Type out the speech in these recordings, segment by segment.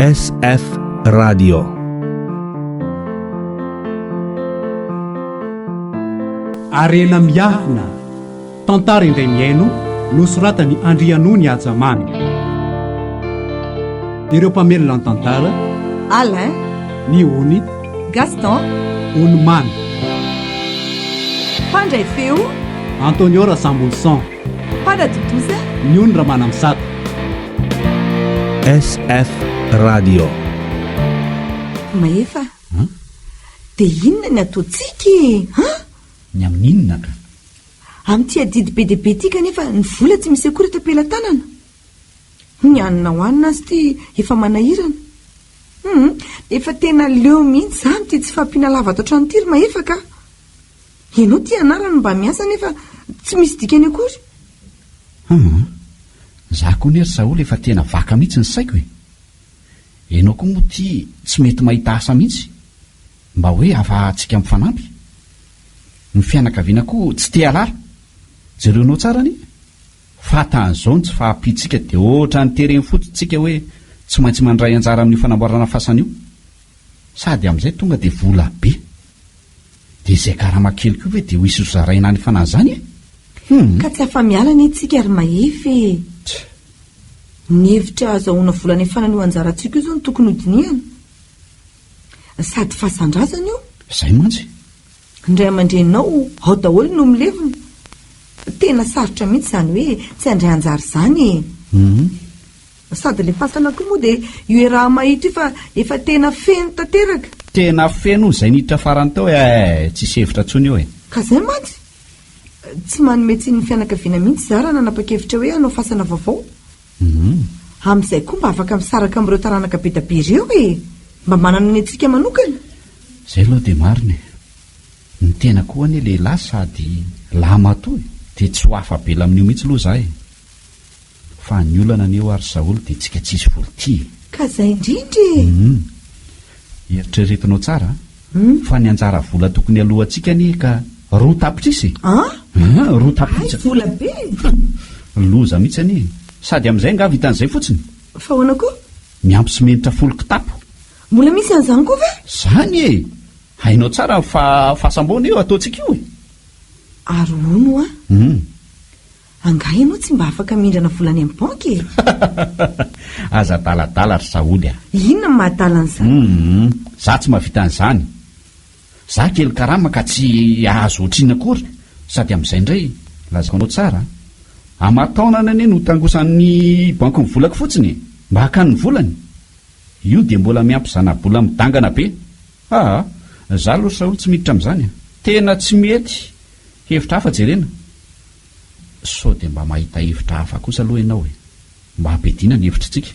SF Radio. Harena miafina, tantara indray mihaino, nosoratan'i Andrianony Hajamamy. Ireo mpamelona ny tantara: Alain, Ny Ony, Gaston, Ony Mamy. Mpandray feo, Antonio Rasambonison. Mpanatontosa, Ny Ony Ramanamisata. SF Radio. Mahefa, dia inona ny ataontsika e? An? Ny amin'inona ka? Amin'ity adidy be dia be ity kanefa ny vola tsy misy akory eto am-pelatanana. Ny hanina hohanina aza ity efa manahirana. Hum, efa tena leo mihitsy za amin'ity tsy fahampiana lava ato an-trano ity ry Mahefa ka! Ianao ity anarany mba miasa nefa tsy misy dikany akory. Hum, za koa anie ry Saholy efa tena vaka mihitsy ny saiko e! Ianao koa moa ity tsy mety mahita asa mihitsy, mba hoe afahantsika mifanampy. Ny fianakaviana koa tsy te halala. Jereonao tsara anie. Fa tamin'izao ny tsy fahampiantsika dia ohatran'ny tereny fotsiny tsika hoe tsy maintsy mandray anjara amin'io fanamboarana fasana io. Sady amin'izay tonga dia vola be. Dia izay karama kely koa ve dia ho hisy ho zaraina any fanahy izany e? Hum. Ka tsy afa-miala anie tsika ry Mahefa e! Ny hevitra ahazahoana vola anefana an'io anjarantsika io izao no tokony hodinihana. Sady fasan-drazana io. Izay mantsy. Ny ray aman-dreninao ao daholo no milevina. Tena sarotra mihitsy izany hoe tsy handray anjara izany e! Sady ilay fasana koa moa dia io iaraha-mahita io fa efa tena feno tanteraka. Tena feno izay niditra farany tao e! Tsisy hevitra intsony eo e! Ka izay mantsy! Tsy manome tsiny ny fianakaviana mihitsy izaho raha nanapa-kevitra hoe hanao fasana vaovao. Amin'izay koa mba afaka misaraka amin'ireo taranaka be dia be ireo e! Mba manana ny antsika manokana. Izay aloha dia marina e! Ny tena koa anie lehilahy sady lahimatoa e! Dia tsy ho afa-bela amin'io mihitsy aloha izaho e! Fa ny olana anie hoa ry Saholy dia tsika tsisy vola ity e! Ka izay indrindra e! Hum! Eritreretinao tsara an! Fa ny anjara vola tokony aloantsika anie ka roa tapitrisa e! An? An! Roa tapitrisa! Hay vola be e! Loza mihitsy anie e! Sady amin'izay angaha vitan'izay fotsiny? Fa ahoana koa? Miampy simenitra folo kitapo. Mbola misy an'izany koa ve? Izany e! Hainao tsara ny fa fasam-boana io ataontsika io e! Ary hono hoa? Hum. Angaha ianao tsy mba afaka mindrana vola any amin'ny banky e? Aza adaladala ry Saholy a! Inona no maha-adala an'izany? Humm, za tsy mahavita an'izany. Za kely karama ka tsy hahazo ohatrinona akory, sady amin'izay indray, lazaiko anao tsara an, aman-taonany anie no tangosan'ny banky ny volako fotsiny e! Mba hakany ny volany. Io dia mbola miampy zana-bola midangana be. Aa, za aloha ry Saholy tsy miditra amin'izany a! Tena tsy mety, hevitra hafa jerena. Sao dia mba mahita hevitra hafa kosa aloha ianao e! Mba hampidina ny hevitritsika.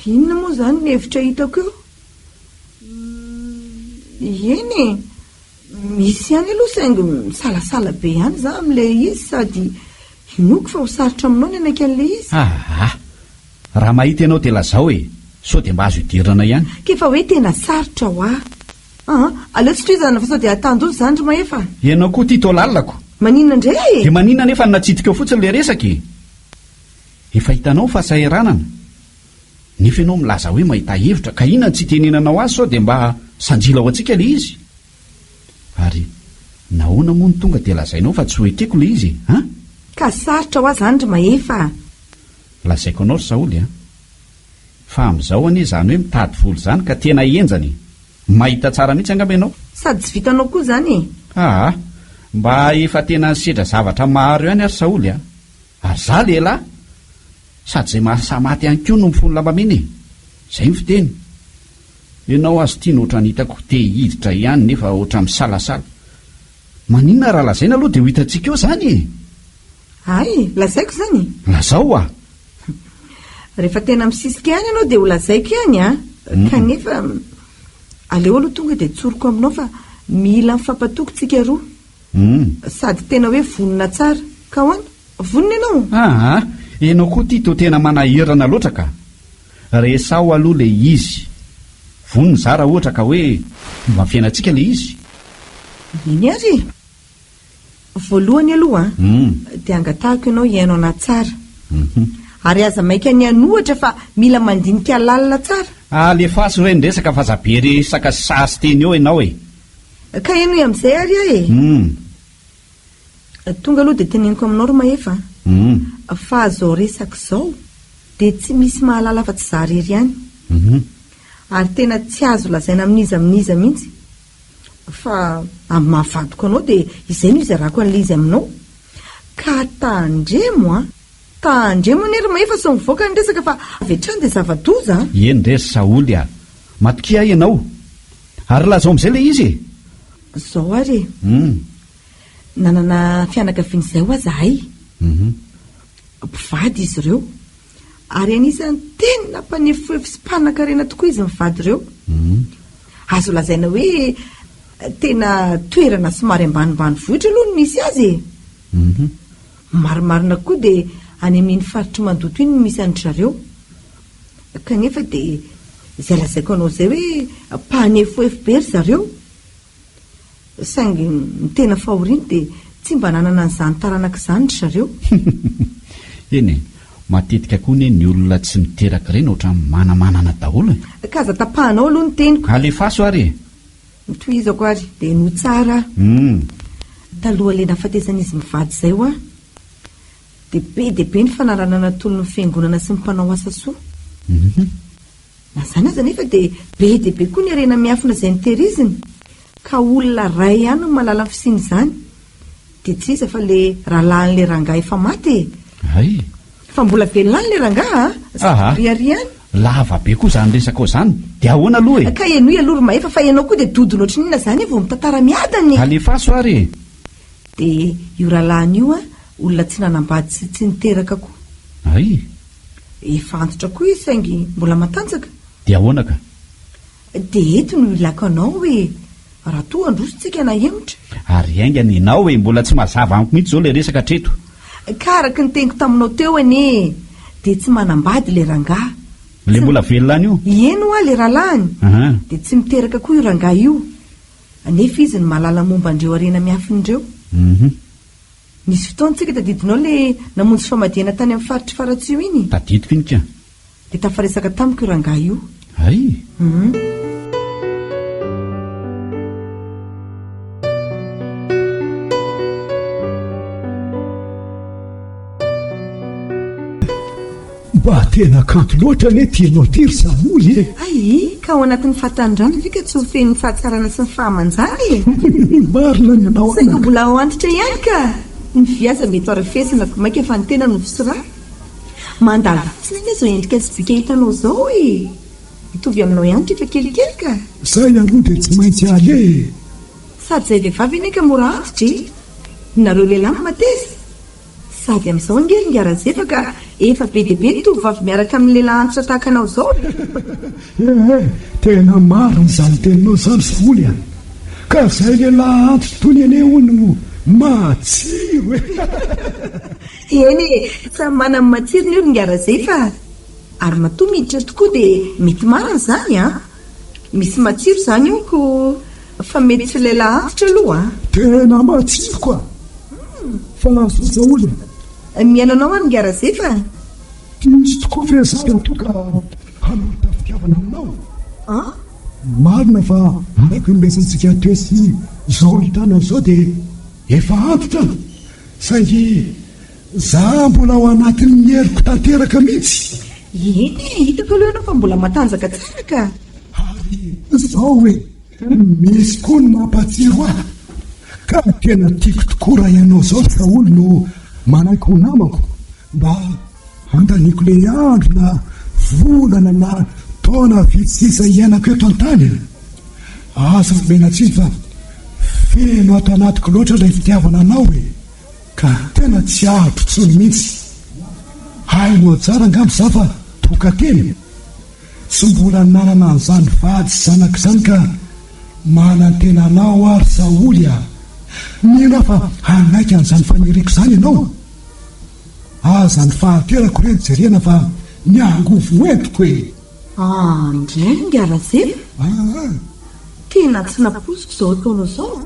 Inona moa izany ny hevitra hitako eo? Eny e! Misy ihany aloha saingy misalasala be ihany za amin'ilay izy sady inoako fa ho sarotra aminao ny hanaiky an'ilay izy. Aa! Raha mahita ianao dia lazao e! Sao dia mba azo idirana ihany. K'efa hoe tena sarotra hoa. Aa, aleo tsy tohizana fa sao dia hatandoza izany ry Mahefa a! Ianao koa ity toa lalako. Maninona indray e? Dia maninona anefa no natsidika eo fotsiny ilay resaka e? Efa hitanao ny fahasahiranana, nefa ianao milaza hoe mahita hevitra, ka inona no tsy itenenanao azy sao dia mba sanjila ho antsika ilay izy? Ary nahoana moa no tonga dia lazainao fa tsy ho ekeko ilay izy e? An? Ka sarotra hoa izany ry Mahefa a! Lazaiko anao ry Saholy a! Fa amin'izao anie izany hoe mitady vola izany ka tena henjana e! Mahita tsara mihitsy angamba ianao? Sady tsy vitanao koa izany e! Aa! Mba efa tena nisedra zavatra maro ihany ary Saholy a! Ary za lehilahy! Sady izay mahasahy maty ihany koa no mifono lambamena e! Izay ny fiteny! Ianao aza ity no ohatran'ny hitako te hiditra ihany nefa ohatran'ny misalasala. Maninona raha lazaina aloha dia ho hitantsika eo izany e! Hay, lazaiko izany e! Lazao oa! Rehefa tena misisika ihany ianao dia ho lazaiko ihany an! Kanefa, aleo aloha tonga dia tsoriko aminao fa mila mifampatoky tsika roa. Sady tena hoe vonona tsara. Ka ahoana? Vonona ianao? Aa! Ianao koa ity toa tena manahirana loatra ka! Resaho aloha ilay izy. Vonona izaho raha ohatra ka hoe fomba fiainantsika ilay izy. Eny ary e! Voalohany aloha an, dia angatahako ianao hihaino anà tsara. Ary aza maika ny hanohatra fa mila mandinika lalina tsara. Alefaso re ny resaka fa aza be resaka sy sahy sy teny eo ianao e! Ka henoy amin'izay ary aho e! Hum. Tonga aloha dia teneniko aminao ry Mahefa a! Hum. Fa izao resaka izao dia tsy misy mahalala afa-tsy izaho irery ihany. Hum. Ary tena tsy azo lazaina amin'iza amin'iza mihitsy. Fa amin'ny maha vadiko anao dia izay no izarako an'ilay izy aminao. Ka tandremo an! Tandremo anie ry Mahefa sao mivoaka ny resaka fa avy hatrany dia zava-doza an! Eny re ry Saholy a! Matokia ahy ianao. Ary lazao amin'izay ilay izy e! Izao ary e! Hum. Nanana fianakaviana izay ho'a zahay. Hum. Mpivady izy ireo. Ary anisan'ny tena mpanefoefo sy mpanan-karena tokoa izy mivady ireo. Azo lazaina hoe tena toerana somary ambanimbanivohitra aloha no misy azy e! Marimarina koa dia any amin'iny faritr'i Mandoto iny no misy an-dry zareo. Kanefa dia izay lazaiko anao izay hoe mpanefoefo be ry zareo. Saingy ny tena fahoriany dia tsy mba nanana an'izany taranaka izany ry zareo. Eny e, matetika koa anie ny olona tsy miteraka ireny ohatran'ny manamanana daholo e. Ka aza tapahanao aloha ny teniko. Alefaso ary e. Tohizako ary, dia henoy tsara aho. Hum. Talohan'ilay nahafatesan'izy mivady izay hoa, dia be dia be ny fanarahana natolon'ny fiangonana sy ny mpanao asa soa. Hum. Na izany aza anefa dia be dia be koa ny harena miafina izay notehiriziny, ka olona iray ihany no mahalala ny fisian'izany, dia tsy iza fa ilay rahalahin'ilay rangahy efa maty e! Hay! Fa mbola velona any ilay rangahy a! Aha! Riaria any. Lava be koa izany resakao izany, dia ahoana aloha e? Ka henoy aloha ry Mahefa fa ianao koa dia dodona ohatran'inona izany vao mitantara miadana e! Alefaso ary e! Dia io rahalahiny io an, olona tsy nanambady sy tsy niteraka koa. Hay! Efa antitra koa izy saingy mbola matanjaka. Dia ahoana ka? Dia eto no ilako anao e! Raha toa handroso tsika na hemotra. Ary haingana ianao e! Mbola tsy mazava amiko mihitsy izao ilay resaka hatreto. Ka araka ny teniko taminao teo anie e! Dia tsy manambady ilay rangahy. Ilay mbola velona any io? Eny hoa ilay rahalahiny. Aha. Dia tsy miteraka koa io rangahy io. Nefa izy no mahalala momba an'ireo harena miafina ireo. Hum. Nisy fotoana tsika tadidinao le namonjy famadihana tany amin'ny faritr'i Faratsiho iny? Tadidiko iny ka. Dia tafaresaka tamiko io rangahy io. Hay! Hum. Mba tena kanto loatra anie ity ianao ity ry Saholy e! Hay, ka ao anatin'ny fahatanirano ve ka tsy ho feno ny fahatsarana sy ny fahamanjana e! Marina ny anao Saingy anaka. mbola ao antitra ihany ka! Ny vy aza mety ho arafesina ko mainka fa ny tena no fisiraha. Mandalo fotsiny anie izao endrika sy bika hitanao izao e! Mitovy aminao ihany ity fa kelikely ka! Zay aloha dia tsy maintsy aleha e! Sady izay vehivavy anie ka mora antitra e! Nareo lehilahy no mateza! Sady amin'izao ange ry Ingahy Razefa ka efa be dia be ny tovovavy miaraka amin'ny lehilahy antitra tahaka anao izao e! Eh eh, tena marina izany teninao izany ry Saholy a! Ka izay lehilahy antitra tony anie hono no matsiro e! Eny e, samy manana ny matsirony io ry Ingahy Razefa a! Ary matoa miditra tokoa dia mety marina izany an! Misy matsiro izany io ko fa mety tsy lehilahy antitra aloha an! Tena matsiro ka! Fa zao daholo e! Mihaino anao ary Ingahy Razefa a! Diso tokoa ve za raha toa ka hanolotra fitiavana aminao? An? Marina fa araka ny resatsika teo sy izao hitanao izao dia efa antitra aho saingy Za mbola ao anatin'ny heriko tanteraka mihitsy. Eny e, hitako aloha ianao fa mbola matanjaka tsara ka. Ary zao e, misy koa ny mampatsiro ahy, ka tena tiako tokoa raha ianao zao ry Saholy no manaiky ho namako, mba handaniako le andro na volana na taona vitsy sisa hiainako eto an-tany e. Aza omena tsiny fa feno ato anatiko loatra ilay fitiavana anao e. Ka tena tsy aritro tsony mintsy. Hainao tsara angamba za fa toka-tena. Tsy mbola nanana an'izany vady sy zanaka izany ka manantena anao aho ry Saholy a! Mino aho fa hanaiky an'izany faniriako izany ianao. Aza ny fahanterako re no jerena fa ny angovo entiko e! Andray ingahy Razefa! Aa! Tena tsy nampoiziko izao ataonao izao a!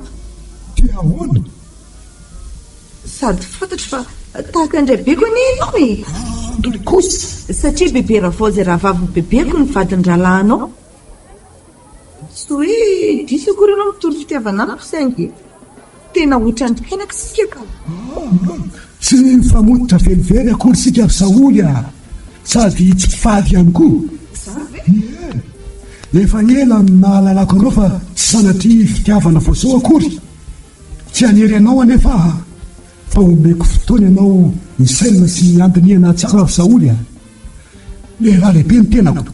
Dia ahoana? Sady fantatro fa tahaka an-draibeko anie ianao e! Fandroy kosa. Satria Bebe Ravao izay rahavavin'i Bebeko no vadin'ny rahalahinao. Tsy hoe diso akory ianao mitory fitiavana amiko saingy tena otran'ny mpianaka isika ka. Tsy mifamototra velively akory isika ry Saholy a! Sady tsy mpivady ihany koa. Izany ve? Ie! Efa ela no nahalalako anao fa tsy sanatria fitiavana vao izao akory. Tsy hanery anao anefa aho fa omeko fotoana ianao hisainana sy handinihana tsara ry Saholy a! Lehilahy lehibe ny tenako.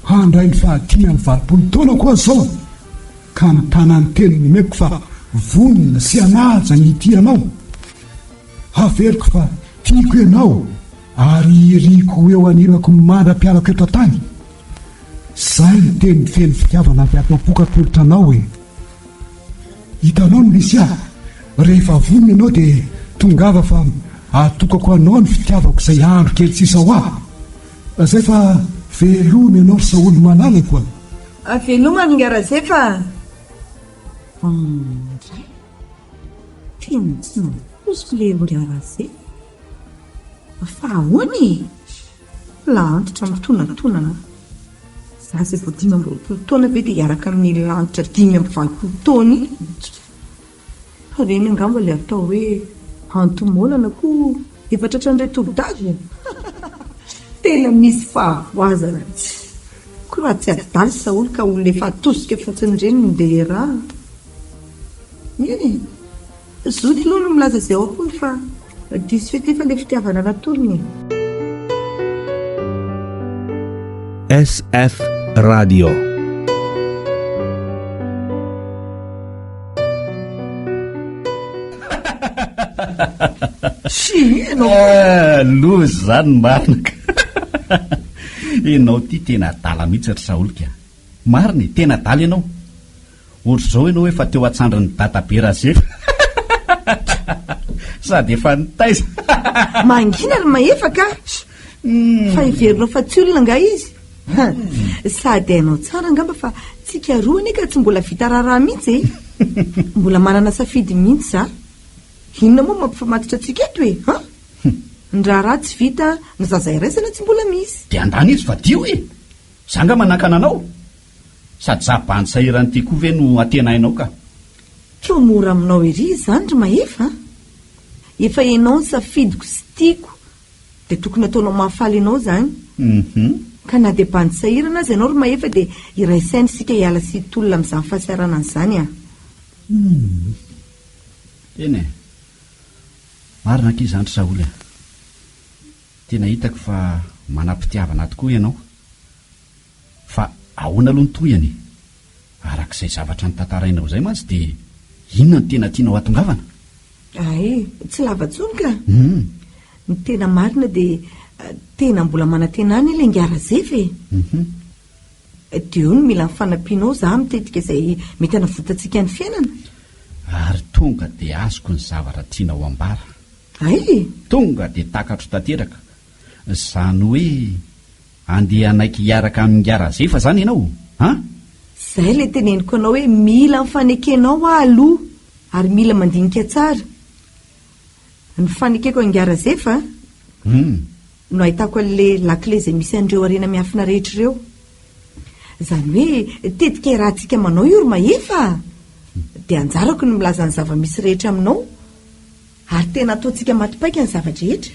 Handray ny fahadimy amby 80 taonako aho izao, ka mitana ny teny nomeko fa vonona sy hanaja ny hitia anao. Averiko fa tiako ianao ary iriko ho eo anilako mandra-pialako eto an-tany. Izay ny teny feno fitiavana avy ato am-poko atolotra anao e! Hitanao ny misy ahy, rehefa vonona ianao dia tongava fa atokako anao ny fitiavako izay andro kely sisa ho ahy. Zay fa veloma ianao ry Saholy malalako a! Veloma ry Ngarazefa a! Ndray! Tena tsy nampoiziko le Ngarazefa. Fa ahoana e? Lahantitra mitonatonana. Za zay vao 25 taona ve dia hiaraka amin'iny lanitra 85 taona iny? Fa ireny angamba ilay atao hoe antomolana koa efa tratran'ilay tobidavy e! Tena misy fahavoazana tsy Koa raha tsy adala Saoly ka olona efa atosika fotsiny ireny no ndeha iarahana. Eny e! Zoky aloha no milaza izay ao am-pony fa diso fitia fa ilay fitiavana natolony e! SF Radio. Eh, loza izany marina ka. Ianao ity tena adala mihitsy ry Saolika. Marina e, tena adala ianao. Ohatr'izao ianao efa teo an-tsandrin'i Dadabe Razefa. Sady efa nitaiza. Mangina ry Mahefa ka. Fa heverinao fa tsy olona angaha izy? Sady hainao tsara angamba fa tsika roa anie ka tsy mbola vita raharaha mihitsy e! Mbola manana safidy mihitsy za. Inona moa mampifamatotra antsika eto e? Han? Ny raharaha tsy vita, ny zaza iraisana tsy mbola misy. Dia andany izy fadio e! Za nga manakana anao? Sady za bandy sahirana ity koa ve no antenainao ka? Toa mora aminao ery izany ry Mahefa a! Efa ianao ny safidiko sy tiako Dia tokony ataonao mahafaly anao izany. Ka na dia bandy sahirana aza ianao ry Mahefa dia hiray saina isika hiala sy hitolona amin'izany fahasahiranana izany an! Humm. Eny e. Marina akia izany ry Saholy a. Tena hitako fa manam-pitiavana tokoa ianao. Fa ahoana aloha ny tohiny e? Araka izay zavatra notantarainao izay mantsy dia inona no tena tianao hatongavana? Hay, tsy lava intsony ka! Ny tena marina dia tena mbola manantena any ilay ingahy Razefa e! Dia eo no mila ny fanampianao za mitetika izay mety hanavotantsika ny fiainana. Ary tonga dia azoko ny zavatra tianao ambara. Hay! Tonga dia takatro tanteraka. Izany hoe Andeha hanaiky hiaraka amin'ingahy Razefa zany ianao an? Zay ilay teneniko anao hoe mila ny fanekenao aho aloha ary mila mandinika tsara. Ny fanekeko an'ingahy Razefa no ahitako an'ilay lakile izay misy an'ireo harena miafina rehetra ireo. Izany hoe tetika iarahantsika manao io ry Mahefa a! Dia anjarako ny milaza ny zava-misy rehetra aminao ary tena ataontsika maty paika ny zava-drehetra.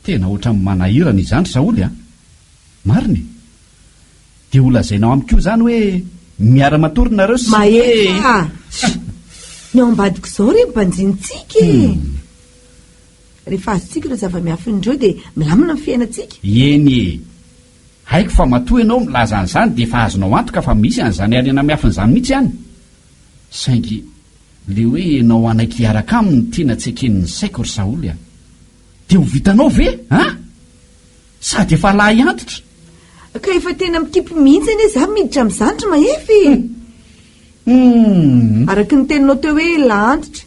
Tena ohatran'ny manahirana izany ry Saholy a! Marina e! Dia ho lazainao amiko koa izany hoe miara-matory nareo sy hoe. Mahefa a! Ny ao ambadik'izao re banjinintsika e! Rehefa azontsika ireo zava-miafina ireo dia milamina ny fiainantsika. Eny e! Haiko fa matoa ianao milaza an'izany dia efa azonao antoka fa misy an'izany harena miafina izany mihitsy any. Saingy le hoe ianao hanaiky hiaraka aminy no tena tsy eken'ny saiko ry Saholy a! Dia ho vitanao ve an? Sady efa lahy antitra. Ka efa tena mikipy mihitsy anie za miditra amin'izany ry Mahefa e! Humm. Araky ny teninao teo hoe lahy antitra.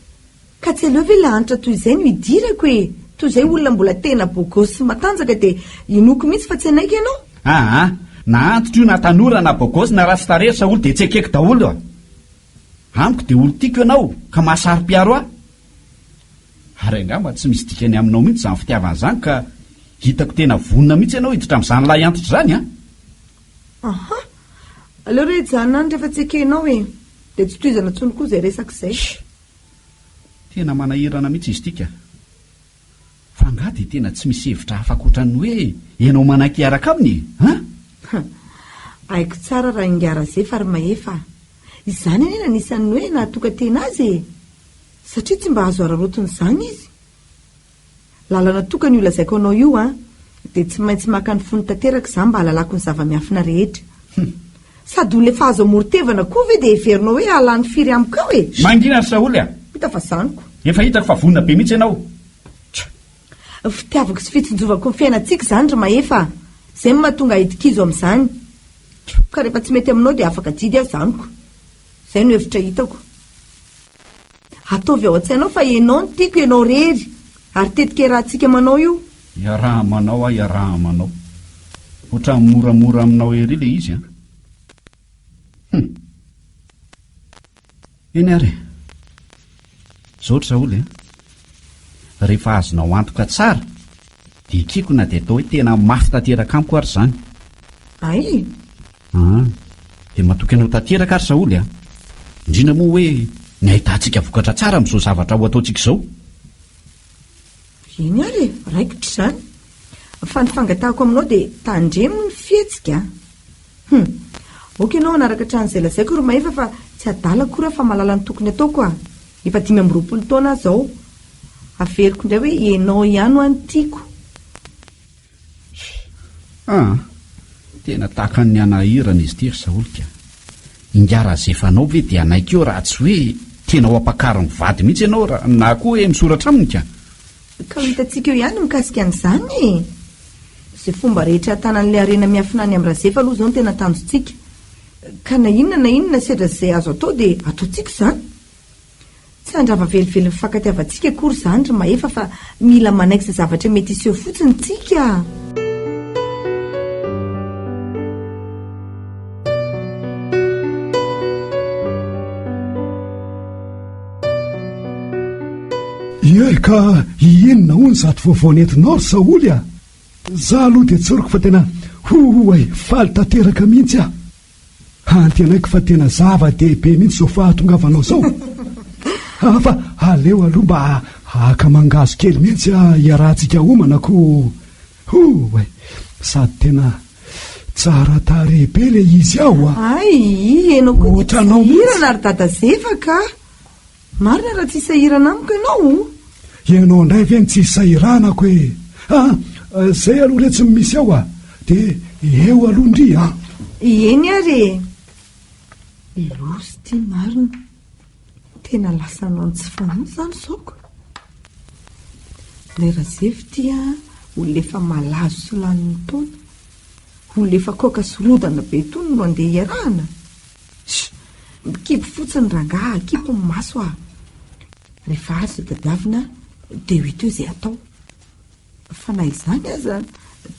Ka tsy aleo ve lahy antitra toy izay no hidirako e! Toy izay olona mbola tena beau gosse sy matanjaka dia inoako mihitsy fa tsy hanaiky ianao. Aa! Na antitra io na tanora na beau gosse na ratsy tarehy ry Saholy dia tsy ekeko daholo a! Amiko dia olon-tiako ianao ka mahasaro-piaro ahy. Ary angamba tsy misy dikany aminao mihitsy izany fitiavana izany ka hitako tena vonona mihitsy ianao hiditra amin'izany lahy antitra izany an! Aha! Aleo re hijanona any rehefa tsy ekenao e! Dia tsy tohizana intsony koa izay resaka izay. Tena manahirana mihitsy izy ity ka! Fa angaha dia tena tsy misy hevitra hafa ankoatran'ny hoe ianao manaiky hiaraka aminy e? An? Haiko tsara raha ingahy Razefa ry Mahefa a! Izany anie no anisan'ny hoe nahatoka-tena azy e! Satria tsy mba azo araraotina izany izy. Lalana tokana io lazaiko anao io an! Dia tsy maintsy maka ny fony tanteraka izaho mba hahalalako ny zava-miafina rehetra. Sady olona efa azo amoron-tevana koa ve dia heverinao hoe hahalany firy amiko eo e? Mangina ry Saholy a! Hita fa zaniko. Efa hitako fa vonona be mihitsy ianao. Tsa! Fitiavako sy fitsinjovako ny fiainantsika izany ry Mahefa a! Izay no mahatonga ahy hidi-kizo amin'izany. Ka rehefa tsy mety aminao dia afaka adidy aho zaniko. Izay no hevitra hitako. Ataovy ao an-tsainao fa ianao no tiako, ianao irery. Ary tetika iarahantsika manao io. Iaraha-manao aho, iaraha-manao. Ohatran'ny moramora aminao ery ilay izy an! Hum! Eny ary e! Zao ry Saholy an! Rehefa azonao antoka tsara dia ekeko na dia atao hoe tena mafy tanteraka amiko ary izany. Ay! An! Dia matoky anao tanteraka ary Saholy an! Indrindra moa hoe ny ahitantsika vokatra tsara amin'izao zavatra ho ataontsika izao. Eny ary e! Raikitra izany. Fa ny fangatahako aminao dia tandremo ny fihetsika an! Hum! Ok ianao hanaraka hatrany izay lazaiko ry Mahefa fa tsy adala akory aho fa mahalala ny tokony ataoko ah! Efa 25 taona aho izao. Averiko indray hoe ianao ihany hoa no tiako. Ah! Tena tahaka ny hanahirana izy ity ry Saholika. Ingahy Razefanao ve dia hanaiky eo raha tsy hoe tena ho ampakarin'ny vady mihitsy ianao raha na koa hoe misoratra aminy ka? Ka ho hitantsika eo ihany ny mikasika an'izany e! Izay fomba rehetra ahatana an'ilay harena miafina any amin'i Razefa aloha izao no tena tanjontsika. Ka na inona na inona sedra izay azo atao dia ataontsika izany. Tsy handrava velively ny fifankatiavantsika akory izany ry Mahefa fa mila manaiky izay zavatra mety hiseho fotsiny tsika. Ie ka inona hono izato vaovao nentinao ry Saholy a? Za aloha dia tsoriko fa tena hoay faly tanteraka mihitsy aho. Antenaiko fa tena zava-dehibe mihitsy izao fahatongavanao izao. Ah, fa aleo aloha mba haka mangahazo kely mihitsy aho hiarahantsika homana ko. Hoay, sady tena tsara tarehy be ilay izy ao a. Hay, ianao koa dia tsy Ohatranao mihitsy. sahirana ry Dada Zefa ka. Marina raha tsy sahirana amiko ianao o! Ianao indray ve no tsy sahiranako e! Ah, zay aloha re tsy misy ao a! Dia eo aloha ndry an! Eny ary e! Loza ity marina! Tena lasa hanao ny tsy fanao izany izao ko! Ilay Razefy ity an, olona efa malazo sy lanin'ny taona, olona efa koaka sy rodana be itony no andeha hiarahana? Sh! Mikipy fotsiny rangaha, akipy ny maso ah! Rehefa azo izay tadiavina dia ho hita eo izay atao. Fa na izany aza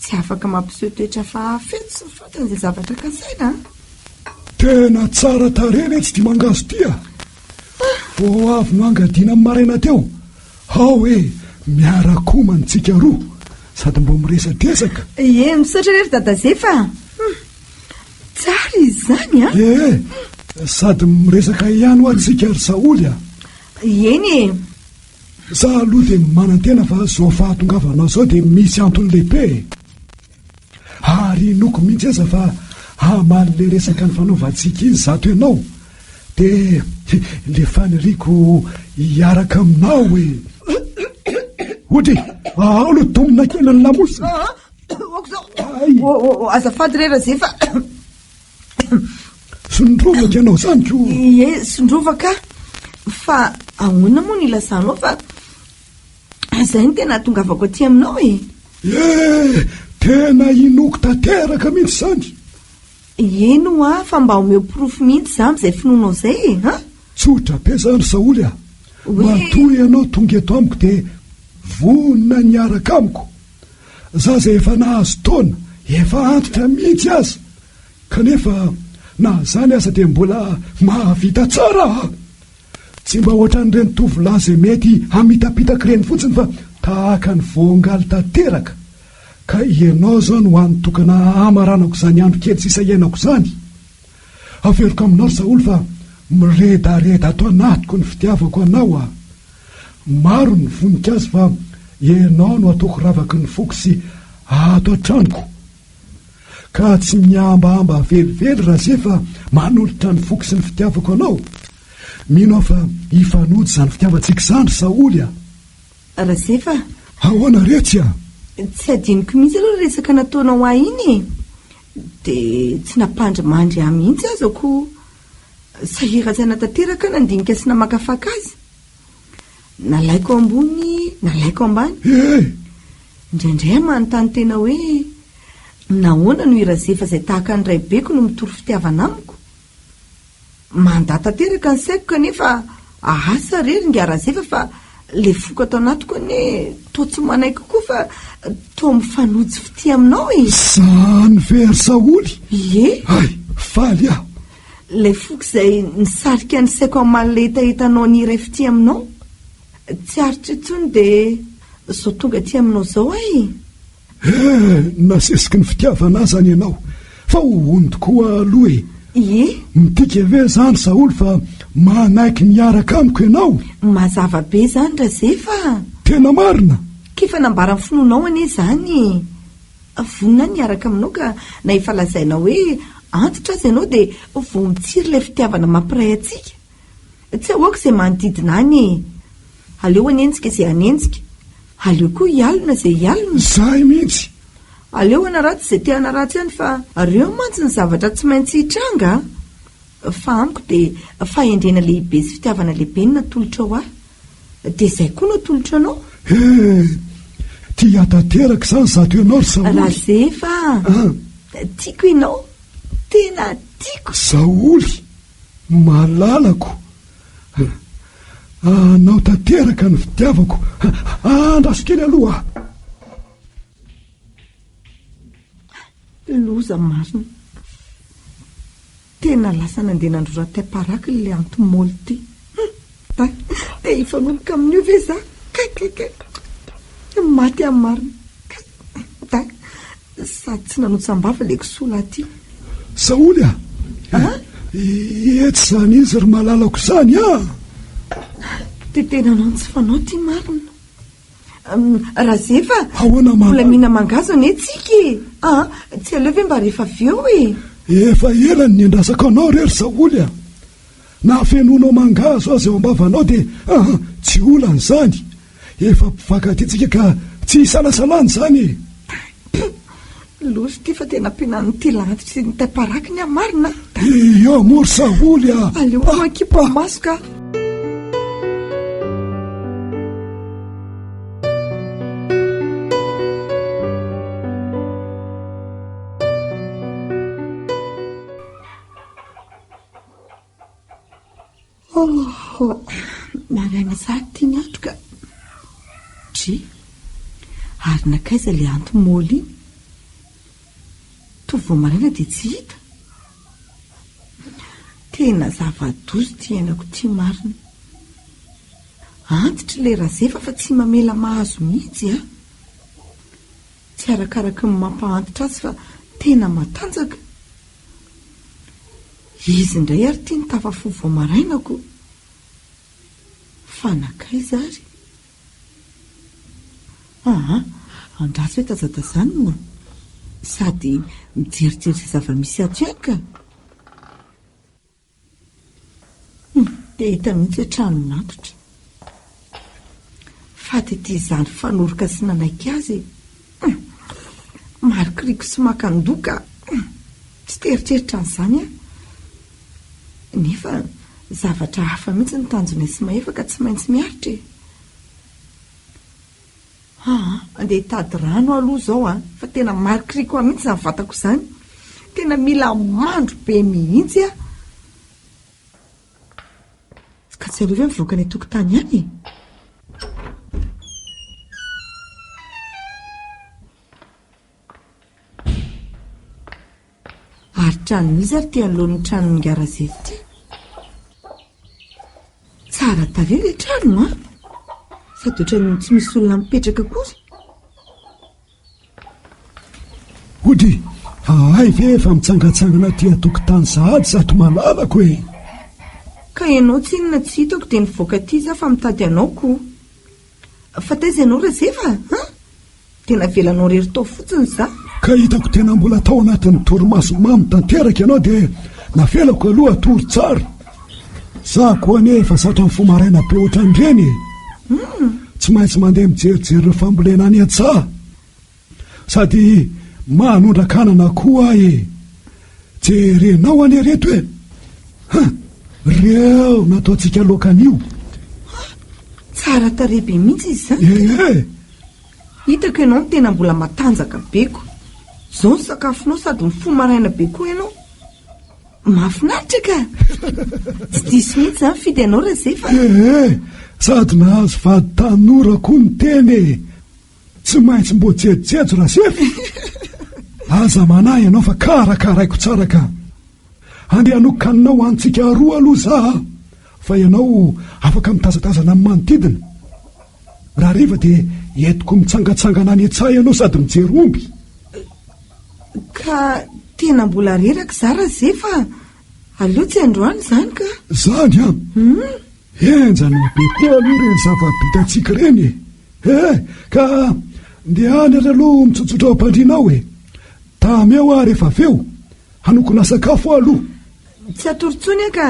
tsy afaka mampiseho toetra hafahafa eto sy fantany izay zavatra kasaina an! Tena tsara tarehy letsy ity mangahazo ity a! Vao avy noangadiana ny maraina teo, ao e! Miara-komana tsika roa sady mbo miresadresaka. Ie, misaotra re ry Dada Zefa a! Tsara izy izany an! Ee, sady miresaka ihany hoa tsika ry Saholy a! Eny e! Za aloha dia manantena fa zao fahatongavanao zao dia misy antony lehibe e! Ary inoako mihitsy aza fa hamaly le resaka nifanaovantsika iny zato ianao dia le faniriako hiaraka aminao e! Odry! Ao aloha domina kely ny lamosina! Azafady re Razefa. Sondrovaka ianao izany ko. Ie, sondrovaka Fa ahoana moa no ilazanao fa izay no tena ahatongavako aty aminao e? Ie, tena inoako tanteraka mihitsy izany. Eny hoa, fa mba omeo porofo mihitsy za amin'izay finoanao izay e, an? Tsotra be izany ry Saholy a! Hoe. Matoa ianao tonga eto amiko dia vonona ny hiaraka amiko. Za zay efa nahazo taona, efa antitra mihitsy aza, kanefa na zany aza dia mbola mahavita tsara aho. Tsy mba ohatran'ireny tovolahy izay mety hamitapitaka ireny fotsiny fa tahaka ny voangaly tanteraka. Ka ianao izao no hany tokana hamaranako izany andro kely sisa iainako izany. Averiko aminao ry Saholy fa miredareda ato anatiko ny fitiavako anao a! Maro ny voninkazo fa ianao no ataoko ravaky ny foko sy ato an-tranoko. Ka tsy mihambahamba velively Razefa manolotra ny foko sy ny fitiavako anao. Mino aho fa hifanojo izany fitiavantsika izany ry Saholy a! Razefa a! Ahoana retsy a! Tsy adinoko mihitsy aloha ilay resaka nataonao ahy iny e! Dia tsy nampandrimandry ahy mihitsy aza koa sahiran-tsaina tanteraka aho nandinika sy namakafaka azy. Nalaiko ambony, nalaiko ambany. Eh! Indraindray aho manontany tena hoe, nahoana no i Razefa izay tahaka ny raibeko no mitory fitiavana amiko? Mandà tanteraka ny saiko kanefa asa re ry ingahy Razefa fa ilay foko ato anatiko anie toa tsy manaiky koa fa toa mifanojo fitia aminao e! Zany ve ry Saholy? Ie! Hay, faly aho! Ilay foko izay nisarika ny saiko hamaly ilay hetahetanao ny hiray fitia aminao. Tsy aritro intsony dia izao tonga aty aminao izao aho e! Eh! Nasesiky ny fitiavana ahy izany ianao. Fa ho hono tokoa aloha e! Ie! Midika ve izany Saholy fa manaiky ny hiaraka amiko ianao? Mazava be izany Razefa a! Tena marina? K'efa nambaran'ny finoanao anie izany e! Vonona ny hiaraka aminao ka na efa lazaina hoe antitra aza ianao dia vao mitsiry ilay fitiavana mampiray antsika. Tsy ahoako izay manodidina any e! Aleo hanenjika izay hanenjika. Aleo koa hialona izay hialona. Izay mihitsy! Aleo hanaratsy izay te hanaratsy any fa reo mantsy ny zavatra tsy maintsy hitranga a! Fa amiko dia fahendrena lehibe sy fitiavana lehibe no natolotrao ahy. Dia izay koa no atolotro anao. He! Tia tanteraka izany izato ianao ry Saholy. Razefa a! Tiako ianao. Tena tiako. Saholy, malalako. Anao tanteraka ny fitiavako. Andraso kely aloha. Loza marina. Tena lasa nandeha nandrora tay paraky le anti-moly ty. Hum! Tay, te hifanomboka amin'io ve za? Kay kay kay! Maty aho marina. Kay! Tay, sady tsy nanotsam-bava le kisoa lahy ty. Saholy a! An? Etsy izany izy ry malalako izany a! Dia tena nanao ny tsy fanao ty marina. Razefa, Ahoana mbola mihina mangahazo anie tsika e! An, tsy aleo ve mba rehefa avy eo e? Efa ela ny niandrasako anao re ry Saholy a! Na fenoinao mangahazo aza eo am-bavanao dia aa tsy olana izany! Efa mpifankatia tsika ka tsy isalasalana izany e! Loza ity fa tena ampianan'ity lahantitra sy ny taim-paraky ny ahy marina a! Io moa ry Saholy a! Aleo amankipo ny maso ka! Oh, maraina sahady ity ny andro ka. Dry. Ary nankaiza ilay anti-môly iny? Toa vao maraina dia tsy hita. Tena zava-doza ity iainako ity marina. Antitra ilay Razefa fa tsy mamela mahazo mihitsy a. Tsy arakaraky ny mampahantitra azy fa tena matanjaka. Izy indray ary ity nitafa fo vao maraina ko. Fa nankaiza ary? Aa, andraso hoe tazatazanina. Sady mijerijery izay zava-misy ato ihany ka. Hum, dia hita mihitsy hoe tranon'antitra. Faty ity zandry fanoroka sy nanaiky azy e. Hum, marikoriko sy makan-doha ka. Hum, tsy te hieritreritra an'izany aho. Nefa zavatra hafa mihitsy ny tanjonay sy Mahefa ka tsy maintsy miaritra e. Aa, andeha hitady rano aho aloha izao an, fa tena marikoriko ahy mihitsy izany vatako izany. Tena mila mandro be mihitsy aho. Ka tsy aleo ve mivoaka any an-tokotany any e? Ary tranon'iza ary ity anoloan'ny tranon'i Ngarazefy ity? Tsara tarehy ilay trano an! Sady ohatran'ny tsy misy olona mipetraka akory. Hody, hay ve efa mitsangantsangana aty an-tokotany sahady izato malalako e! Ka ianao tsinona tsy hitako dia nivoaka aty za fa mitady anao ko. Fa taiza ianao Razefa an? Dia navelanao irery tao fotsiny za. Ka hitako tena mbola tao anatin'ny torimaso mamy tanteraka ianao dia navelako aloha hatory tsara. Za koa anie efa zatra mifoha maraina be ohatran'ireny e. Tsy maintsy mandeha mijerijery ireo fambolena any an-tsaha. Sady manondraka anana koa aho e! Jerenao anie reto e! Ha! Reo nataontsika laoka anio. Ha! Tsara tarehy be mihitsy izy izany ka! Ee! Hitako ianao no tena mbola matanjaka be ko! Izao ny sakafonao sady mifoha maraina be koa ianao. Mahafinaritra ka! Tsy diso mihitsy izany fidy anao Razefa a! Ee! Sady nahazo vady tanora koa ny tena e! Tsy maintsy mbo jejojejo Rasefy! Aza manahy ianao fa karakaraiko tsara ka! Andeha hanokanina ho antsika roa aloha za a! Fa ianao afaka mitazatazana amin'ny manodidina. Raha hariva dia entiko mitsangantsangana any an-tsaha ianao sady mijery omby. Ka tena mbola reraka za Razefa a! Aleo tsy androany izany ka! Zany an! Henjana be koa aloha ireny zava-bitantsika ireny e! Eh! Ka ndeha any ary aloha mitsotsotra ao am-pandriana ao e! Tamy eo aho rehefa avy eo, hanokona sakafo aho aloha. Tsy hatory intsony aho ka!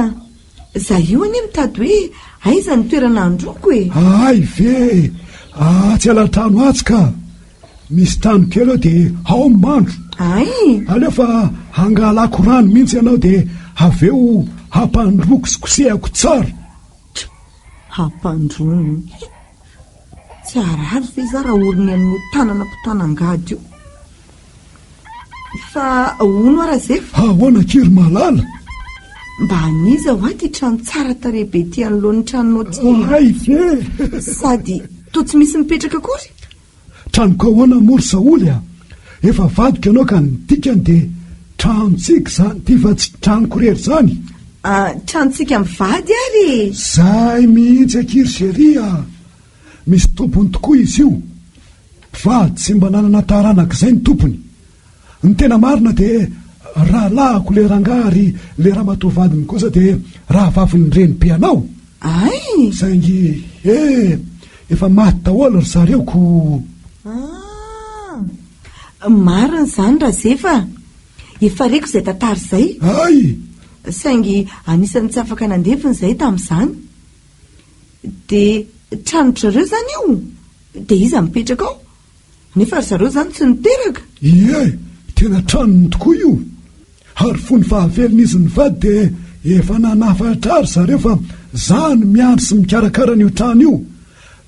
Za io anie mitady hoe aiza ny toerana handroako e! Hay ve e! Atsy alatrano atsy ka! Misy trano kely ao dia ao mandro. Hay! Aleo fa hangalako rano mihitsy ianao dia avy eo hampandroako sy kosehako tsara. Tch! Hampandroany. Tsy harary ve za raha orony amin'io tanana mpitana angady io? Fa hono hoa Razefa? Ahoana akia ry Malala? Mba an'iza hoa ity trano tsara tarehy be ity anoloan'ny tranonao ity e? Hay ve! Sady toa tsy misy mipetraka akory? Tranoko ahoana moa ry Saholy a? Efa vadiko ianao ka ny dikany dia tranontsika izany ity fa tsy tranoko irery izany. Ah, tranontsika mivady ary e! Zay mihitsy akia ry chérie a! Misy tompony tokoa izy io. Mpivady tsy mba nanana taranaka izay ny tompony. Ny tena marina dia rahalahiko le rangahy ary le ramatoa vadiny kosa dia rahavavin'ny renibe anao. Ay! Saingy eh! Efa maty daholo ry zareo ko. Ah! Marina izany Razefa a! Efa reko izay tantara izay. Ay! Saingy anisan'ny tsy afaka nandevina izahay tamin'izany. Dia tranon-dry zareo izany io? Dia iza mipetraka ao? Nefa ry zareo izany tsy niteraka? Ie, tena tranony tokoa io. Ary fony fahavelony izy nivady dia efa nanafatra ahy ry zareo fa za no miandry sy mikarakara an'io trano io.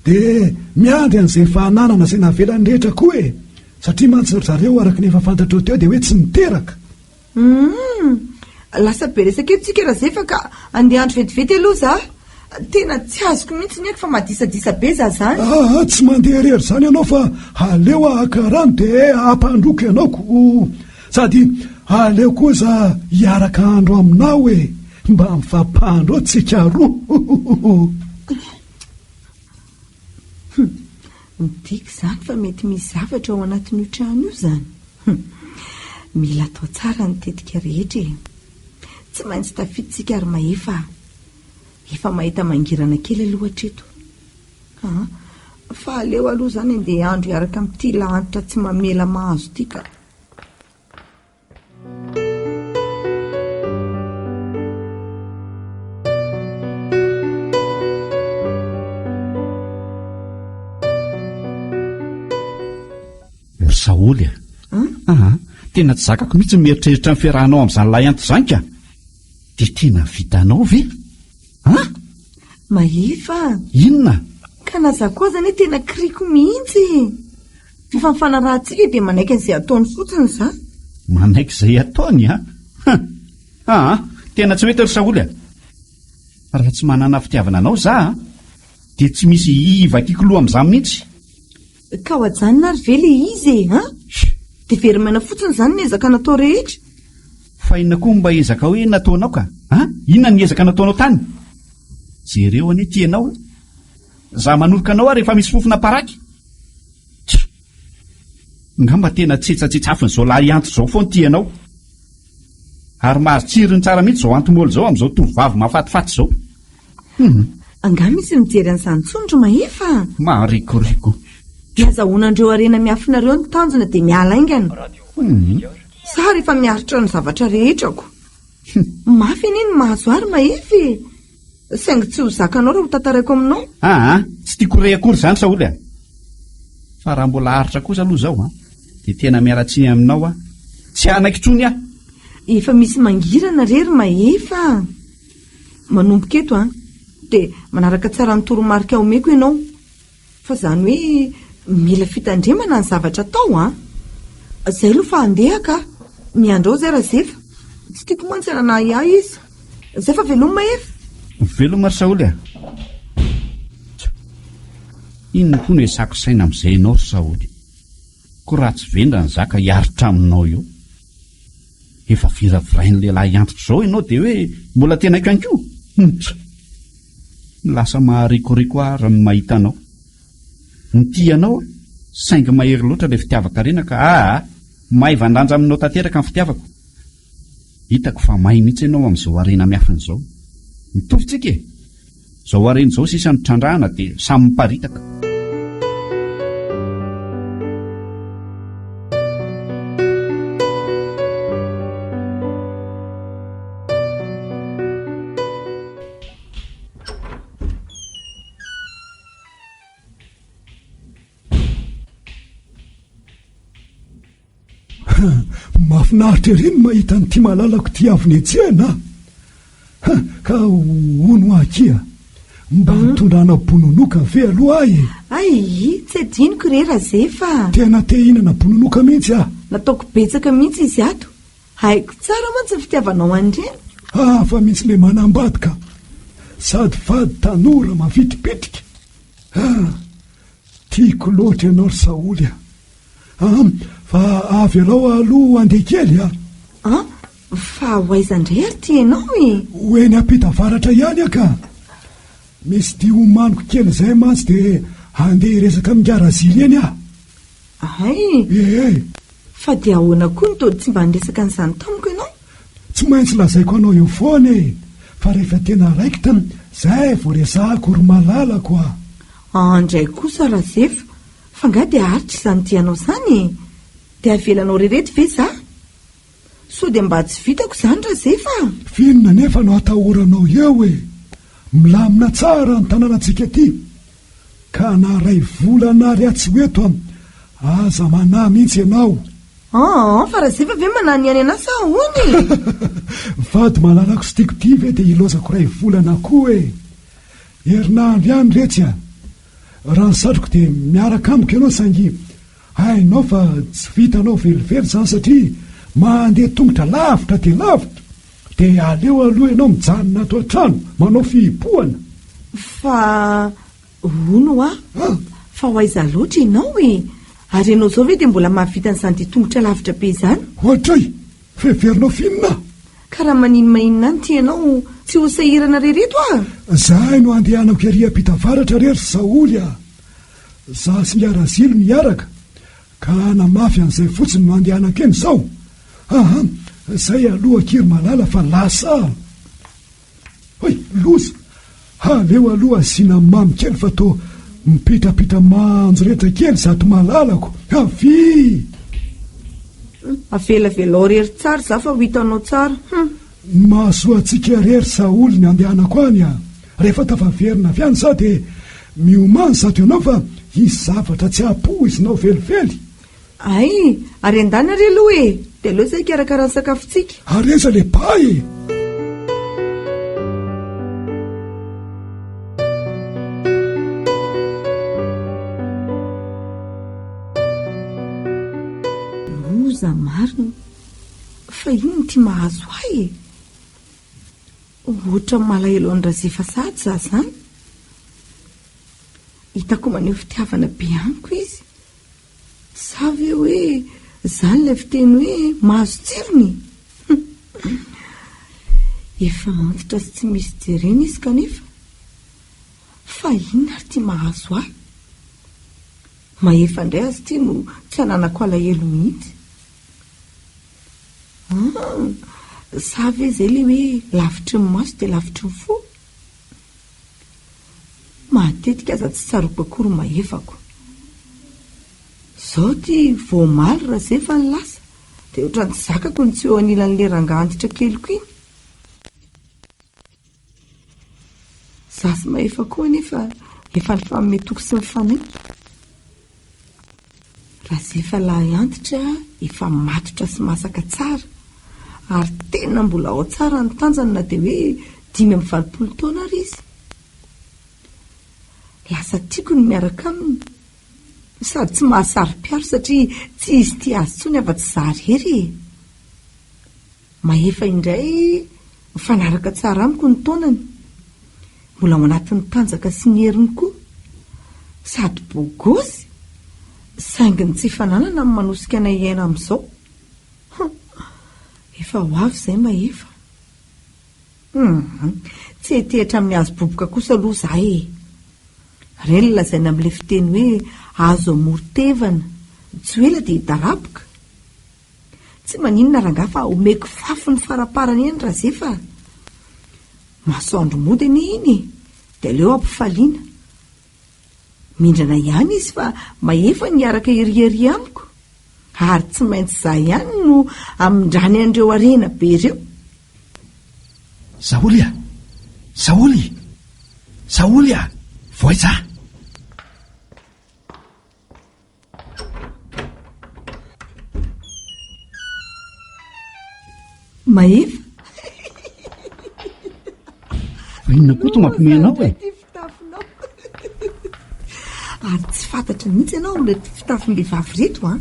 Dia miandry an'izay fananana izay navelany rehetra koa e! Satria mantsy ry zareo araka ny efa fantatrao teo dia hoe tsy niteraka. Humm! Lasa be resaka eto tsika Razefa ka andeha handro vetivety aloha za. Tena tsy azoko mihitsy ny aiko fa madisadisa be za zany. Aa tsy mandeha irery zany ianao fa aleo aho haka rano dia hampandroako ianao ko. Sady aleo koa za hiaraka handro aminao e! Mba mifampandro eo tsika roa. Hum! Midika izany fa mety misy zavatra ao anatin'io trano io izany. Hum! Mila atao tsara ny tetika rehetra e! Tsy maintsy tafiditsika ry Mahefa a! Efa mahita mangirana kely aloha hatreto. Aa! Fa aleo aloha izany andeha handro hiaraka amin'ity lahantra tsy mamela mahazo ity ka! Ry Saholy a! Aa, tena tsy zakako mihitsy ny mieritreritra ny fiarahanao amin'izany lahy antitra izany ka! Dia tena vitanao ve? An? Mahefa a! Inona? Ka na za koa aza anie tena kiriko mihitsy e! Efa nifanarahantsika dia manaiky an'izay ataony fotsiny za. Manaiky izay ataony an? Hum! Aa, tena tsy mety ry Saholy a! Raha tsy manana fitiavana anao za an, dia tsy misy hivakiako loha amin'izany mihitsy. Ka ho ajanona ary ve le izy e, an? Dia very maina fotsiny izany ny ezaka natao rehetra. Fa inona koa mba ezaka hoe nataonao ka? An? Inona ny ezaka nataonao tany? Jereo anie ity ianao e! Za manoroka anao aho rehefa misy fofona paraky. Tsia! Ngamba tena tsetsatsetsafin'izao lahy antitra izao foana ity ianao. Ary mahazo tsirony tsara mihitsy izao anti-môly izao amin'izao tovovavy mahafatifaty izao. Hum. Angaha misy mijery an'izany intsony ry Mahefa a? Maharikoriko. Ny azahoanandreo harena miafina reo ny tanjona dia miala haingana. Hum. Za ary efa miaritra ny zavatra rehetra ko. Mafy anie ny mahazo ahy ry Mahefa e! Saingy tsy ho zakanao raha ho tantaraiko aminao. Aa, tsy tiako re akory izany Saholy a! Fa raha mbola haharitra kosa aloha izao an, dia tena miala tsiny aminao aho. Tsy hanaiky intsony aho! Efa misy mangirana re ry Mahefa a! Manomboka eto an, dia manaraka tsara ny toromarika omeko ianao. Fa zany hoe mila fitandremana ny zavatra atao an! Zay aloha fa handeha ka! Miandry ao zay Razefa! Tsy tiako mantsy hanana ahiahy izy! Zay fa veloma Mahefa! Veloma ry Saholy a! Tsa! Inona koa no iasako saina amin'izay ianao ry Saholy? Koa raha tsy vendrana za ka hiaritra aminao eo. Efa viravirain'ny lehilahy antitra izao ianao dia hoe mbola tenaiko ihany koa? Hum! Tsa! Lasa maharikoriko ahy raha ny mahita anao. Mitia anao aho, saingy mahery loatra ilay fitiavan-karena ka aa! Maivan-danja aminao tanteraka ny fitiavako. Hitako fa may mihitsy ianao amin'izao harena miafina izao. Mitovy tsika e! Izao harena izao sisa no trandrahana dia samy miparitaka. Mahafinaritra ery ny mahita an'ity malalako ity avy niantsena a! Ka hono akia, mba hmm? nitondrana bononoka ve aloha ahy e? Ay, tsy adinoko re Razefa. Tena te hihinana bononoka mihitsy aho. Nataoko betsaka mihitsy izy ato. Haiko tsara mantsy ny fitiavanao an'ireny. Hafa mihitsy le manambady ka! Sady vady tanora mavitribitrika. Ah! Tiako loatra ianao ry Saholy a! Ah! Fa avelao aloha handeha kely a! Ah! Fa ho aiza indray ary ity ianao e? Ho eny ampita avaratra ihany aho ka! Misy dia homaniko kely izay mantsy dia handeha hiresaka amin'i Razily eny aho. Hay! Ee! Fa dia ahoana koa no toa tsy mba niresaka an'izany tamiko ianao? Tsy maintsy lazaiko anao eo foana e! Fa rehefa tena raikitra zay vao resahako ry malalako a! Andray kosa Razefa, fa nga dia haharitra izany dianao izany e? Dia avelanao rery eto ve za? Sao dia mba tsy vitako izany Razefa a! F'inona anefa no atahoranao eo e? Milamina tsara ny tanànantsika aty. Ka na ray volana ary aho tsy ho eto an, aza manahy mihitsy ianao. Aa, fa Razefa ve manahy ny any anà sa ahoana e? Vady malalako sy tiako ity ve dia ilaozako ray volana koa e? Herinandro ihany retsy a! Raha ny satriko dia miaraka amiko ianao saingy hainao fa tsy vitanao velively izany satria mandeha tongotra lavitra dia lavitra. Dia aleo aloha ianao mijanona ato an-trano manao fihibohana. Fa hono hoa, fa ho aiza loatra ianao e? Ary ianao izao ve dia mbola mahavita an'izany dia tongotra lavitra be izany? Ohatray! Fa heverinao f'inona aho? Ka raha maninona inona any ity ianao tsy ho sahirana re reto ah! Zahay no andehanako ery ampita avaratra re ry Saholy ah! Za sy Miarazilo miaraka ka hanamafy an'izay fotsiny no andehanako eny izao! Aha, zay aloha akia ry Malala fa lasa a! Hoy, loza! Aleo aloha asiana mamy kely fa toa mipitrapitra manjoretra kely zato malalako! Avia! Avelavelao rery tsara za fa ho hitanao tsara, hum! Ny mahasoa antsika rery Saholy ny andehanako any a! Rehefa tafaverina avy any za dia miomany zato ianao fa hisy zavatra tsy hampoizinao velively! Hay! Ary andana re aloha e! Dia aleo izay hikarakara ny sakafontsika. Ary aiza le ba e? Loza marina! Fa inona ity mahazo ahy e? Ohatran'ny malahelo an'i Razefa sahady za zany. Hitako maneho fitiavana be amiko izy. Sa ve hoe zany ilay fiteny hoe mahazo tsirony e? Efa antitra sy tsy misy jerena izy kanefa. Fa inona ary ity mahazo ahy? Mahefa indray aza ity no tsy ananako alahelo mihitsy. Hum, sa ve izay ilay hoe lavitry ny maso dia lavitry ny fo? Matetika aza tsy tsaroako akory ny mahefako. Izao ity vao omaly Razefa no lasa dia ohatran'ny tsy zakako ny tsy eo anilan'ilay rangahy antitra keliko iny. Za sy Mahefa koa anefa efa nifanome toky sy nifanaiky. Razefa lahy antitra efa matotra sy masaka tsara ary tena mbola ao tsara ny tanjany na dia hoe 85 taona ary izy. Lasa tiako ny miaraka aminy sady tsy mahasaro-piaro satria tsy izy tia azy intsony afa-tsy za irery e. Mahefa indray mifanaraka tsara amiko ny taonany. Mbola ao anatin'ny tanjaka sy ny heriny koa. Sady beau gosse, saingy ny tsy fananana no manosika anay hiaina amin'izao. Hum, efa ho avy izay Mahefa. Hum, tsy hetehitra amin'ny hazo boboka kosa aloha za e. Ireny lazaina amin'ilay fiteny hoe hazo amoron-tevana, tsy ho ela dia hidaraboka. Tsy maninona rangahy fa omeko fafiny faraparany eny Razefa a! Masoandro mody anie iny e! Dia aleo ampifaliana. Mindrana ihany izy fa mahefa ny hiaraka ery ery amiko. Ary tsy maintsy izaho ihany no hamindrany an'ireo harena be ireo. Saholy a! Saholy! Saholy a! Voaiza a! Mahefa. Fa inona koa to mampiomehy anao e? Ary tsy fantatra mihitsy ianao amin'ireto fitafim-behivavy ireto an!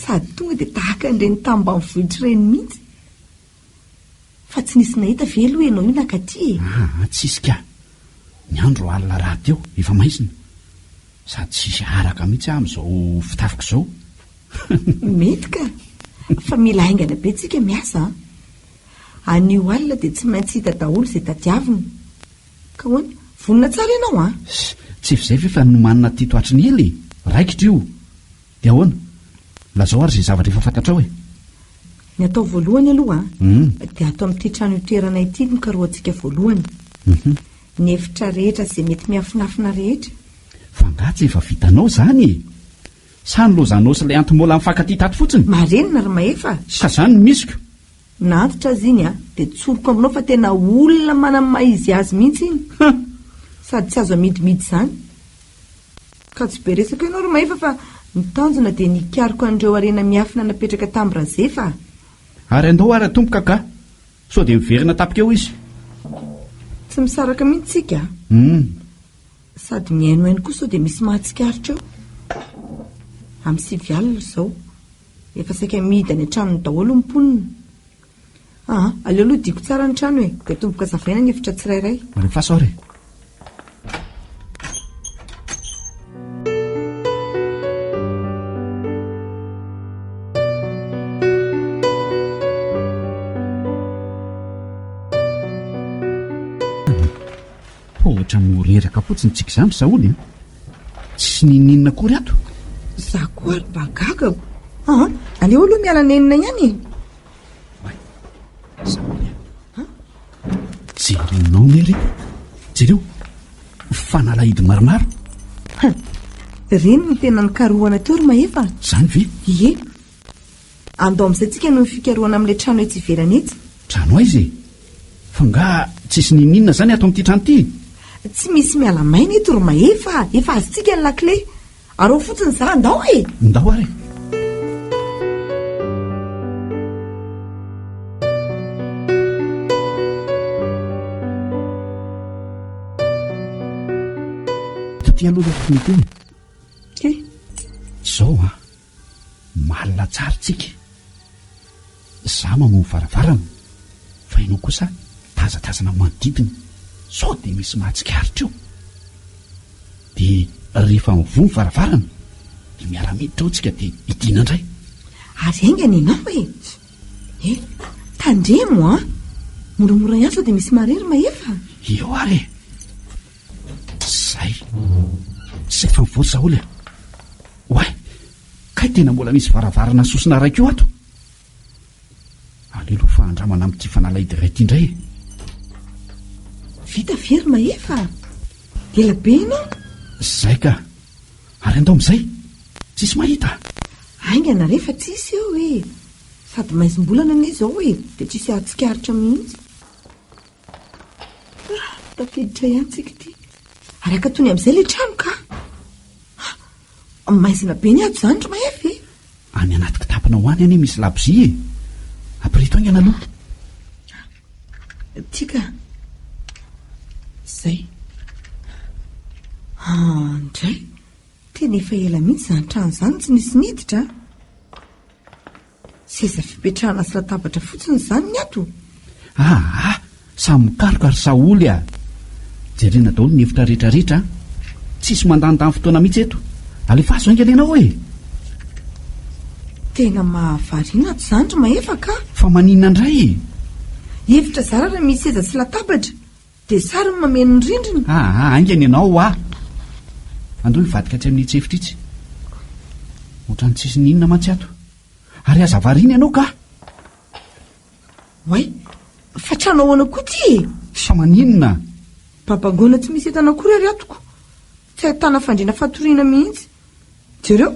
Sady tonga dia tahaka an'ireny tambanivohitra ireny mihitsy. Fa tsy nisy nahita ve aloha ianao io nankaty e? Aa, tsisy ka. Ny andro alina rahateo, efa maizina. Sady tsisy araka mihitsy aho amin'izao fitafiko izao. Mety ka! Fa mila haingana be tsika miasa an! Anio alina dia tsy maintsy hita daholo izay tadiavina. Ka ahoana? Vonona tsara ianao an? Tsy efa izay ve fa nomanina teto hatry ny ela e! Raikitra io! Dia ahoana? Lazao ary izay zavatra efa fantatrao e! Ny atao voalohany aloha an, dia ato amin'ity trano itoeranay ity no karohantsika voalohany. Ny efitra rehetra sy izay mety miafinafina rehetra. Fa angaha tsy efa vitanao izany e? Sa nilaozanao sy ilay anti-môla mifankatia tato fotsiny? Marenina ry Mahefa a! Ka izany no misiko. Na antitra aza iny an, dia tsoriko aminao fa tena olona manana ny maha izy azy mihitsy iny. Sady tsy azo amidimidy izany. Ka tsy be resaka ianao ry Mahefa fa ny tanjona dia ny hikaroka an'ireo harena miafina napetraka tamin'i Razefa a! Ary andao ary atomboka ka! Sao dia miverina tapaka eo izy. Tsy misaraka mihitsy tsika a! Sady mihainohaino koa sao dia misy mahatsikaritra eo. Amin'ny sivy alina izao. Efa saika mihidy any an-tranony daholo ny mponina. Aa, aleo aloha hidiko tsara ny trano e, dia atomboka savaina ny efitra tsirairay. Alefaso ary e. Ohatran'ny ho reraka fotsiny tsika izany ry Saholy a! Tsy ninininona akory ato. Za koa ary mba gagako. Aa, aleo aloha miala nenina ihany e! Oay, Saholy a! Jerenao ne re! Jereo! Fanalahidy maromaro! Ireny no tena nikarohana teo ry Mahefa a! Izany ve? Ie. Andao amin'izay tsika noho ny fikarohana amin'ilay trano etsy ivelany etsy. Trano aiza e? Fa nga tsisy n'inon'inona izany ato amin'ity trano ity? Tsy misy miala maina eto ry Mahefa a! Efa azontsika ny lakile. Araho fotsiny za, andao e! Ndao ary e! Taty aloha ilay tokony hiteny. Ke? Izao an! Malina tsara tsika. Za mamoha varavarana fa ianao kosa tazatazana manodidina sao dia misy mahatsikaritra eo. Dia rehefa mivoha ny varavarana dia miara-miditra ao tsika dia hidiana indray. Ary haingana ianao e! Eh! Tandremo an! Moramora ihany sao dia misy marary Mahefa. Eo ary e! Tsy efa mivory Saholy a! Oay! Kay tena mbola misy varavarana sosona iray koa ato! Aleo aloha fa andramana amin'ity fanalahidy iray ity indray e! Vita ve ry Mahefa? Ela be ianao? Zay ka! Ary andao amin'izay! Tsisy mahita! Haingana re fa tsisy eo e! Sady maizim-bolana anie izao e! Dia tsisy hahatsikaritra mihitsy. Ah, tafiditra ihany tsika ity. Ary akatony amin'izay ilay trano ka! Ah, maizina be ny ato izany ry Mahefa e! Any anaty kitaponao any anie misy labozia e! Ampireto haingana aloha. Tika. Izay. Ah, ndray. Tena efa ela mihitsy izany trano izany tsy nisy niditra a. Seza fipetrahana sy latabatra fotsiny izany ny ato? Aa! Samy mikaroka ry Saholy a! Jerena daholo ny efitra rehetra rehetra a! Tsisy mandanindany fotoana mihitsy eto. Alefaso haingana ianao e! Tena mahavariana ato izany ry Mahefa ka! Fa maninona indray e? Efitra zara raha misy seza sy latabatra, dia sary no mameno ny rindrina. Aa! Haingana ianao hoa! Andao hivadika atsy amin'itsy efitra itsy. Ohatran'ny tsisy n'inona mantsy ato. Ary aza variana ianao ka! Oay! Fa trano ahoana koa ity e? Fa maninona? Babangoana tsy misy entana akory ary atoko. Tsy ahitana fandriana fatoriana mihitsy. Jereo!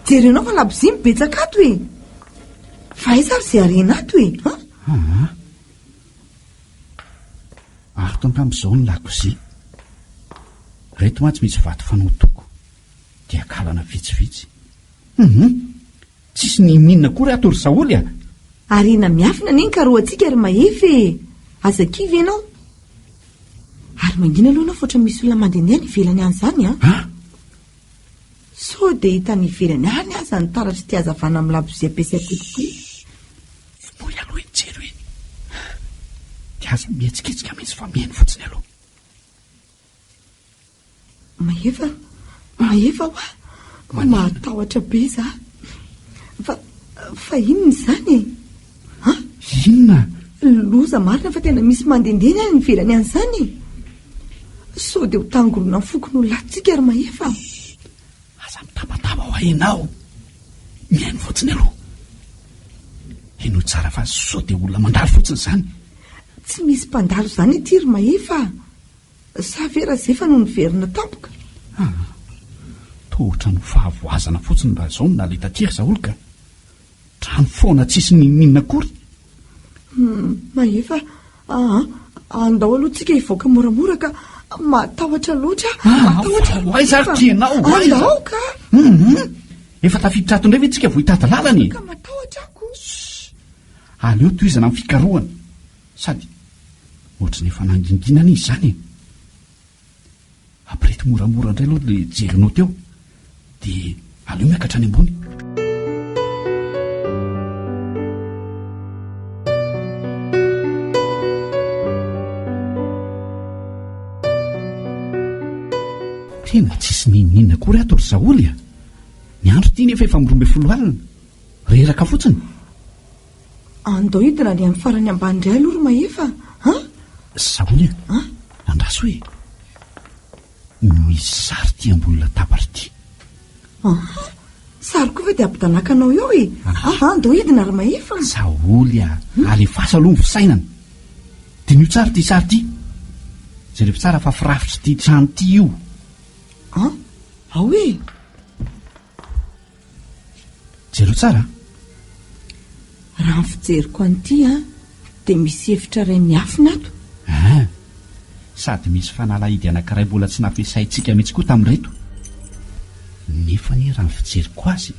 Jerenao fa labozia no betsaka ato e! Fa aiza ary izay harena ato e? An? Aa! Ato angamba izao ny lakozia. Ireto mantsy misy vato fanao toko. Dia akalana vitsivitsy. Hum! Tsisy n'inon'inona akory ato ry Saholy a! Harena miafina anie ny karohantsika ry Mahefa e! Aza kivy ianao. Ary mangina aloha ianao fa ohatran'ny misy olona mandehandeha any ivelany any izany an! An! Sao dia hita any ivelany any aza ny taratr'ity hazavana amin'ny labozia ampiasaiko ity. Vonoy aloha iny jiro iny. Dia aza mihetsiketsika mihitsy fa mihaino fotsiny aloha. Mahefa, mahefa hoa. Mahatahotra be za. Fa, fa inona izany e? An? Inona? Loza marina fa tena misy mandehandeha any ivelany any izany e. Sao dia ho tangoronan'ny fokonolona ato tsika ry Mahefa. Aza mitabataba hoa ianao. Mihaino fotsiny aloha. Henoy tsara fa sao dia olona mandalo fotsiny izany. Tsy misy mpandalo izany ety ry Mahefa. Sa ve Razefa no niverina tampoka? Ah, toa ohatran'ny ho fahavoazana fotsiny raha izao no naleha taty ry Saholy ka. Trano foana tsisy n'inon'inona akory. Hum, Mahefa aa, andao aloha tsika hivoaka moramora ka, matahotra loatra aho, Ah, matahotra ho aiza ary ty ianao, ho aiza? Andao ka! Hum, efa tafiditra ato indray ve tsika vao hitady lalana e? Ka matahotra aho ko. Aleo tohizana amin'ny fikarohana. Sady ohatry ny efa nangingina anie izany e! Ampireto moramora indray aloha ilay jerinao teo dia aleo miakatra any ambony. Tena tsisy n'inon'inona akory ato ry Saholy a! Ny andro ity nefa efa amin'ny 12 alina. Reraka fotsiny. Andao hidina any amin'ny farany ambany indray aloha ry Mahefa a! Saholy a! Andraso e! Misy sary ity ambony latabatra ity. Aha! Sary koa ve dia ampidanaka anao eo e? Aha, andao hidina ry Mahefa. Saholy a! Alefaso aloha ny fisainana. Diniho tsara ity sary ity. Jerevo tsara fa firafitr'ity trano ity io. An! Ao e! Jereo tsara a! Raha ny fijeriko an'ity an, dia misy efitra iray miafina ato. An! Sady misy fanalahidy anankiray mbola tsy nampiasaintsika mihitsy koa tamin'ireto. Nefa anie raha ny fijeriko azy,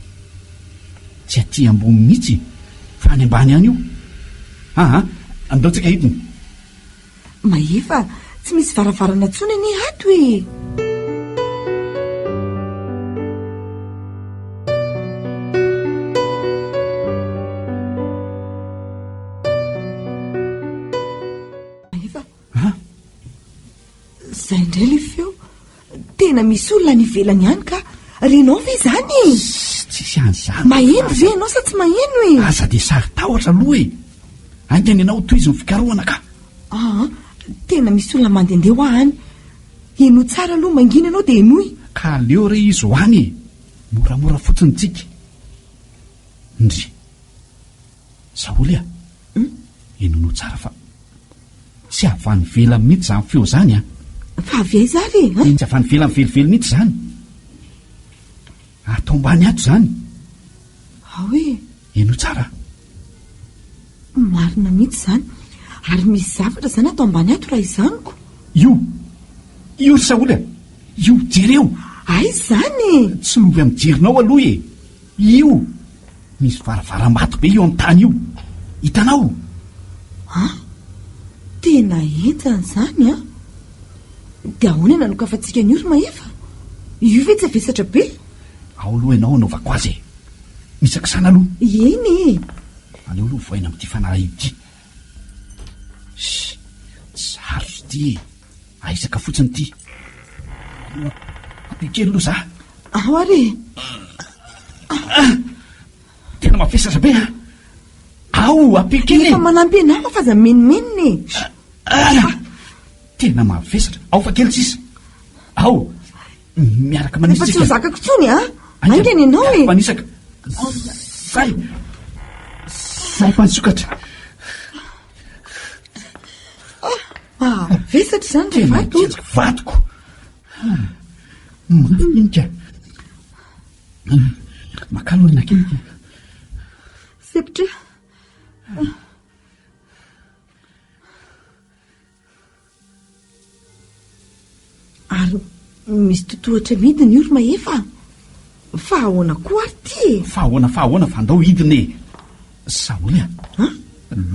tsy aty ambony mihitsy fa any ambany any io. Aa! Andao tsika hidina. Mahefa, tsy misy varavarana intsony anie ato e! Mahefa, Izay indray ilay feo. Tena misy olona any ivelany any ka. Renao ve izany e? Tsisy an'izany. Maheno ve ianao sa tsy maheno e? Aza dia saro-tahotra aloha e. Haingana ianao tohizo ny fikarohana ka. Aa, tena misy olona mandehandeha hoa any. Henoy tsara aloha, mangina ianao dia henoy. Ka aleo re izy ho any e! Moramora fotsiny tsika. Ndry. Saholy a! Henoinao tsara fa tsy avy any ivelany mihitsy izany feo izany an! Fa avy aiza ary e? Tsy avy any ivelany velively mihitsy izany. Ato ambany ato izany. Ao e! Henoy tsara a! Marina mihitsy izany. Ary misy zavatra izany ato ambany ato raha izany ko. Io! Io ry Saholy a! Io! Jereo! Aiza izany e? Tsy lovy amin'ny jerinao aloha e! Io! Misy varavaram-bato be io amin'ny tany io. Hitanao? An! Tena henjana izany an! Dia ahoana no hanokafantsika an'io ry Mahefa? Io ve tsy havesatra be? Ao aloha ianao hanaovako azy e! Misakisana aloha. Eny e! Aleo aloha vohaina amin'ity fanalahidy ity. Ssss! Tsy sarotra ity e! Ahisaka fotsiny ity. Ampio kely aloha za. Ao ary e! Tena mavesatra be an! Ao, ampio kely e! Efa manampy anao aho fa aza mimenomenona e! Tena mavesatra. Ao fa kely sisa. Ao! Miaraka manisaka. Efa tsy ho zakako intsony an! Haingana ianao e! Miaraka manisaka. Zay! Zay fa nisokatra. Ah, vesatra izany ry vato. Tena vatoko. Mafy iny ka. Makà aloha aina kely. Sempotra. Ary misy totohatra midina io ry Mahefa a! Fa ahoana koa ary ity e? Fa ahoana fa ahoana fa andao hidina e! Saholy a! An?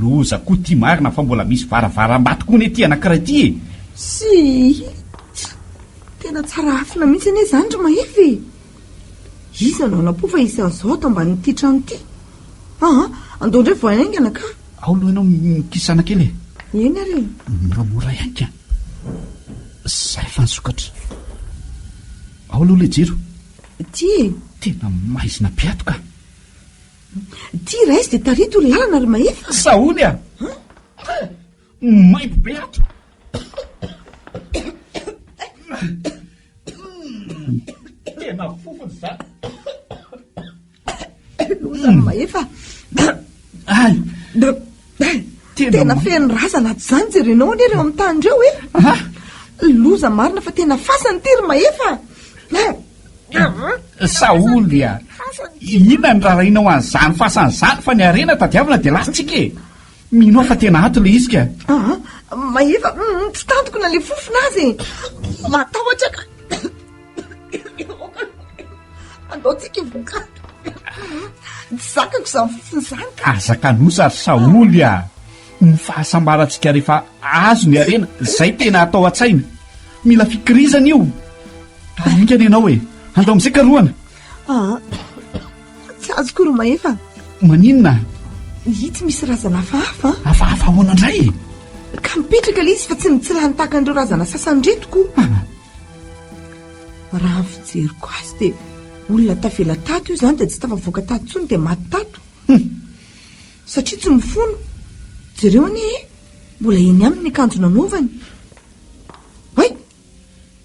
Loza koa ity marina fa mbola misy varavaram-bato koa anie ity anankiray ity e! Tsia! Tena tsara afina mihitsy anie izany ry Mahefa e! Iza no hanam-po fa hisy an'izao ato ambanin'ity trano ity? Aa! Andao indray vao haingana ka! Ao aloha ianao mikisana kely e! Eny ary e! Moramora ihany ka! Zay fa nisokatra. Ao aloha ilay jiro. Ity e! Tena maizina be ato ka! Ity raiso dia tarito ny lalana ry Mahefa! Saholy a! Maimbo be ato! Tena fofona izany. Loza ny mahefa. Ay. Tena feno razana ato izany jerenao anie ireo amin'ny tany ireo e. Loza marina fa tena fasana ity ry mahefa. Saholy a. Inona ny rarahinao an'izany fasana izany fa ny harena tadiavina dia lasantsika e. Mino aho fa tena ato ilay izy ka. Aa, mahefa, tsy tantiko na le fofona aza e. Matahotra ka. Andao tsika hivoaka ato. Tsy zakako izany fofona izany ka. Aza kanosa ry Saholy a. Ny fahasambarantsika rehefa azo ny harena, izay tena atao an-tsaina. Mila fikirizana io. Haingana ianao e. Andao amin'izay karohana. Aa. Tsy azoko ry Mahefa. Maninona? Itsy misy razana hafahafa an. Hafahafa ahoana indray e? Ka mipetraka ilay izy fa tsy mitsilany tahaka an'ireo razana sasany ireto ko. Raha ny fijeriko azy dia olona tavela tato io izany dia tsy tafavoaka tato intsony dia maty tato. Satria tsy mifono. Jereo anie e! Mbola eny aminy ny akanjo nanaovany. Hay!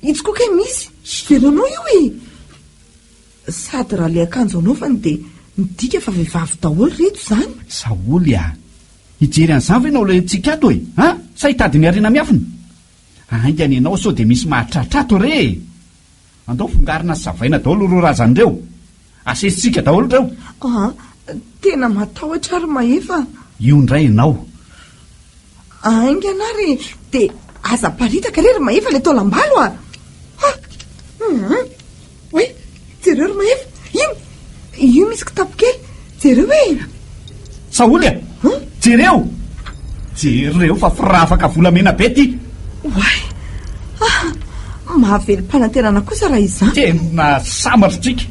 Itsy koa kay misy. Jerenao io e! Sady raha le akanjo anaovany dia midika fa vehivavy daholo reto izany. Saholy a! Hijery an'izany ve ianao ilay antsika ato e? An? Sa hitady ny harena miafina? Haingana ianao sao dia misy mahatratra ato re e! Andao fongarina sy savaina daholo ireo razana ireo! Asesitsika daholo ireo! An! Tena matahotra aho ry Mahefa a! Io indray ianao! Haingana ary e! Dia aza aparitaka re ry Mahefa ilay taolam-balo a! Ha! Hum! Oay! Jereo ry Mahefa! Iny! Io misy kitapo kely! Jereo e! Saholy a! Jereo! Jereo fa firavaka volamena be ity! Oay! Ah! Mahavelom-panantenana kosa raha izany! Tena sambatra tsika!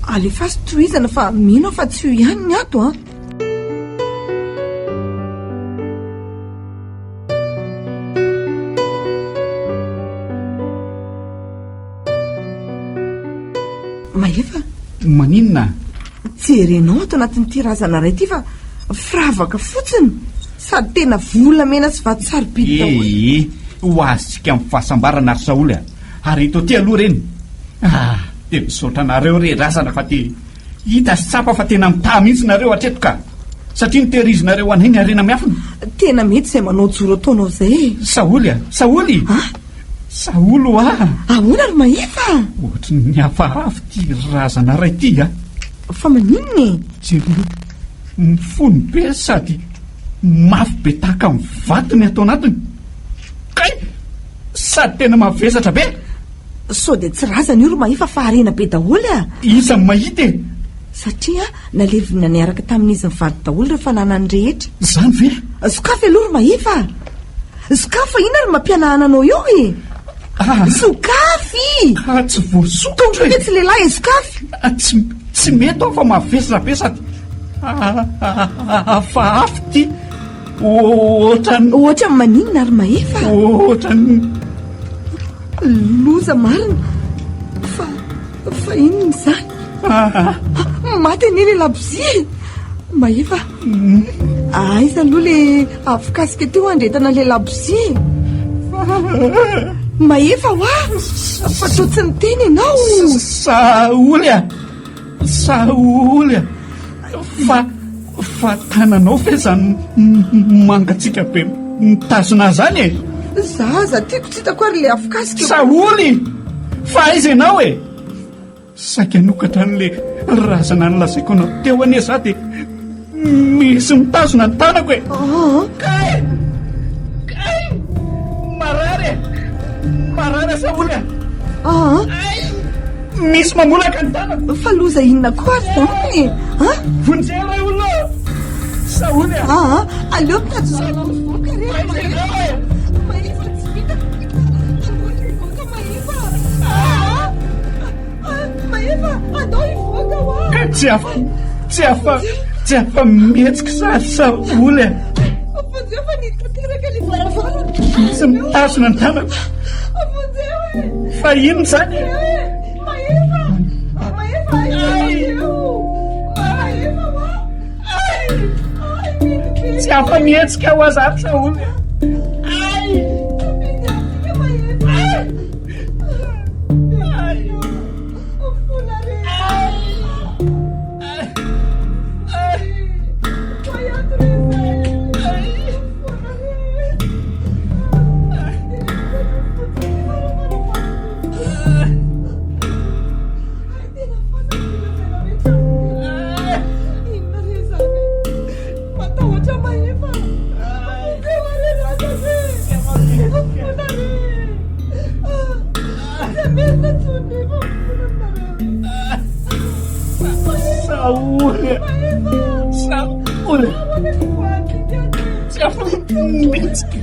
Alefaso tohizana fa mino aho fa tsy io ihany ny ato an! Mahefa. Maninona? Jerenao ato anatin'ity razana iray ity fa firavaka fotsiny sady tena volamena sy vato sarobidy daholo. Ee, Ho azontsika amin'ny fahasambarana ry Saholy a! Ary eto aty aloha ireny. Ah! Dia misaotra anareo re razana fa dia hita sy tsapa fa tena mitaha mihitsy nareo hatreto ka! Satria notehirizinareo ho anay ny harena miafina. Tena mety izay manao joro ataonao izay e! Saholy a! Saholy! Ah! Saholy hoa! Ahoana ry Mahefa? Ohatry ny hafahafa ity razana iray ity a! Fa maninona e? Jereo, mifono be sady mafy be tahaka ny vato ny ato anatiny. Kay! Sady tena mavesatra be! Sao dia tsy razana io ry Mahefa fa harena be daholo a! Iza no mahita e? Satria nalevina niaraka tamin'izy mivady daholo ireo fananany rehetra. Izany ve? Sokafy aloha ry Mahefa a! Sokafy fa inona ry mampihanahana anao eo e? Ah! Sokafy! Ah, tsy voasokatra e! Tompo tsy lehilahy e, sokafy! Ah, tsy, tsy mety aho fa mavesatra be sady hafahafa ity. Ohatran'ny. Ohatran'ny maninona ry Mahefa? Ohatran'ny. Loza marina. Fa, fa inona izany? Ah. Maty anie ilay labozia e! Mahefa, aiza aloha ilay afokasika teo handretana ilay labozia e? Mahefa hoa! Fa toa tsy niteny ianao. Saholy a! Saholy a! Fa, fa tananao ve zany mangatsiaka be mitazona azy zany e? Zaza tiako tsy hitako ary ilay afokasika. Saholy! Fa aiza ianao e? Saika hanokatra an'ilay razana nolazaiko anao teo anie za dia misy mitazona ny tanako e! Kay! Kay! Marary e! Marary Saholy a! Ay! Misy mamolaka ny tanako. Fa loza inona koa ary izany e? An? Vonjeo re olona ô! Saholy a! Aa, aleo mitady lalana mivoaka re ry Mahefa e! Mahefa tsy vitako ty ka! Andao hivoaka Mahefa! Aa! Mahefa, andao hivoaka hoa! Ka tsy afa, tsy afa, tsy afa mihetsika sary Saholy a! Vonjeo fa nidy tanteraka ilay varavarana! Misy mitazona ny tanako. Vonjeo e! Fa inona izany e? Mahefa! Mahefa! Vonjeo! Mahefa hoa! Ay! Ay, mety be! Tsy afa-mihetsika aho azany Saholy a! Ay! Mety antsika Mahefa! Ay! Vola re! Ay! Saholy Saholy Tsy afa-mihetsika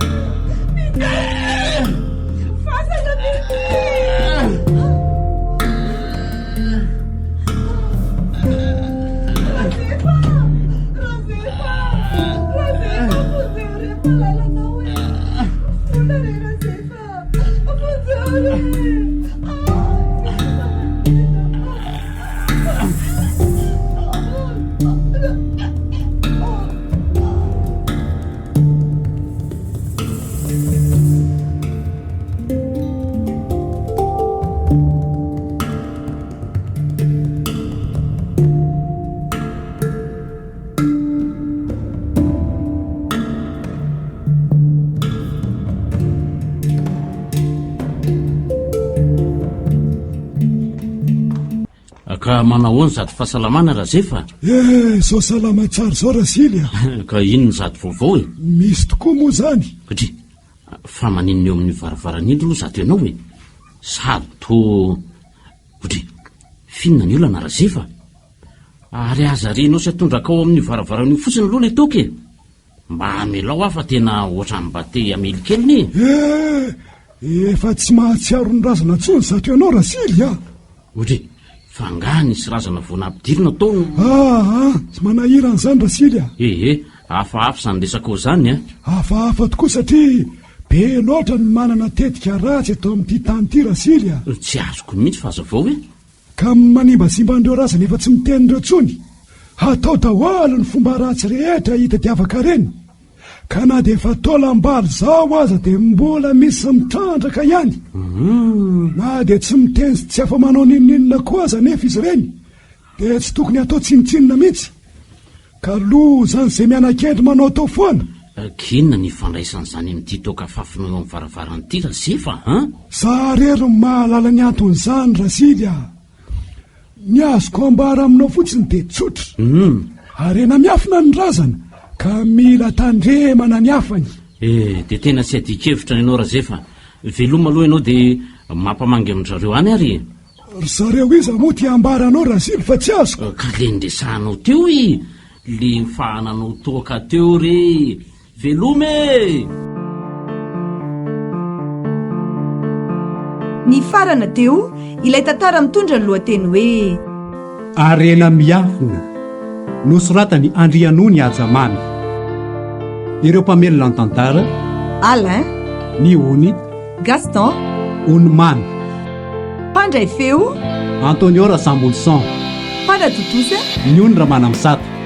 Ka manahoana izato fahasalamana Razefa? Eh, izao salama tsara izao Rasily a! Ka inona izato vaovao e? Misy tokoa moa izany. Dry, fa maninona eo amin'ny varavarana indry aloha izato ianao e? Sady toa... Dry, f'inona ny olana Razefa? Ary aza renao sy atondrakao amin'io varavarana io fotsiny aloha ilay toaka e! Mba amelao aho fa tena ohatran'ny mba te hamely kely ne! Eh! Efa tsy mahatsiaro ny razana intsony izato ianao Rasily a! Odry, fa angaha nisy razana vao nampidirina tao no. Aa, tsy manahirana izany Rasily a! Ehe, hafahafa izany resakao izany a! Hafahafa tokoa satria be loatra ny manana tetika ratsy eto amin'ity tany ity Rasily a! Tsy azoko mihitsy fa hazavao e! Ka manimbazimba an'ireo razana efa tsy miteny ireo intsony. Hatao daholo ny fomba ratsy rehetra hitadiavan-karena. Ka na dia efa taolam-balo izao aza dia mbola misy mitrandraka ihany. Na dia tsy miteny sy tsy afa-manao n'inon'inona koa aza anefa izy ireny dia tsy tokony hatao tsinontsinona mihitsy. Ka loza an'izay miana-kendry manaotao foana. K'inona ny ifandraisan'izany amin'ity toaka afafinao eo amin'ny varavarana ity Razefa a? Za rery no mahalala ny anton'izany Razily a! Ny azoko ambara aminao fotsiny dia tsotra. Harena miafina ny razana ka mila tandremana ny hafany. Eh, dia tena tsy adin-kevitra ny anao Razefa. Veloma aloha ianao dia mampamangy amin-dry zareo any ary e. Ry zareo iza moa ty ambaranao Razily fa tsy azoko? Ka le niresahanao teo e! Le nifahananao toaka teo re! Veloma e! Nifarana teo ilay tantara mitondra ny lohateny hoe. Harena miafina, nosoratan'i Andrianony Hajamamy. Ireo mpamelona ny tantara. Alain. Ny Ony. Gaston. Onimamy. Mpandray feo. Antonio Rasambolison. Mpanatontosa. Ny Ony Ramanamisata.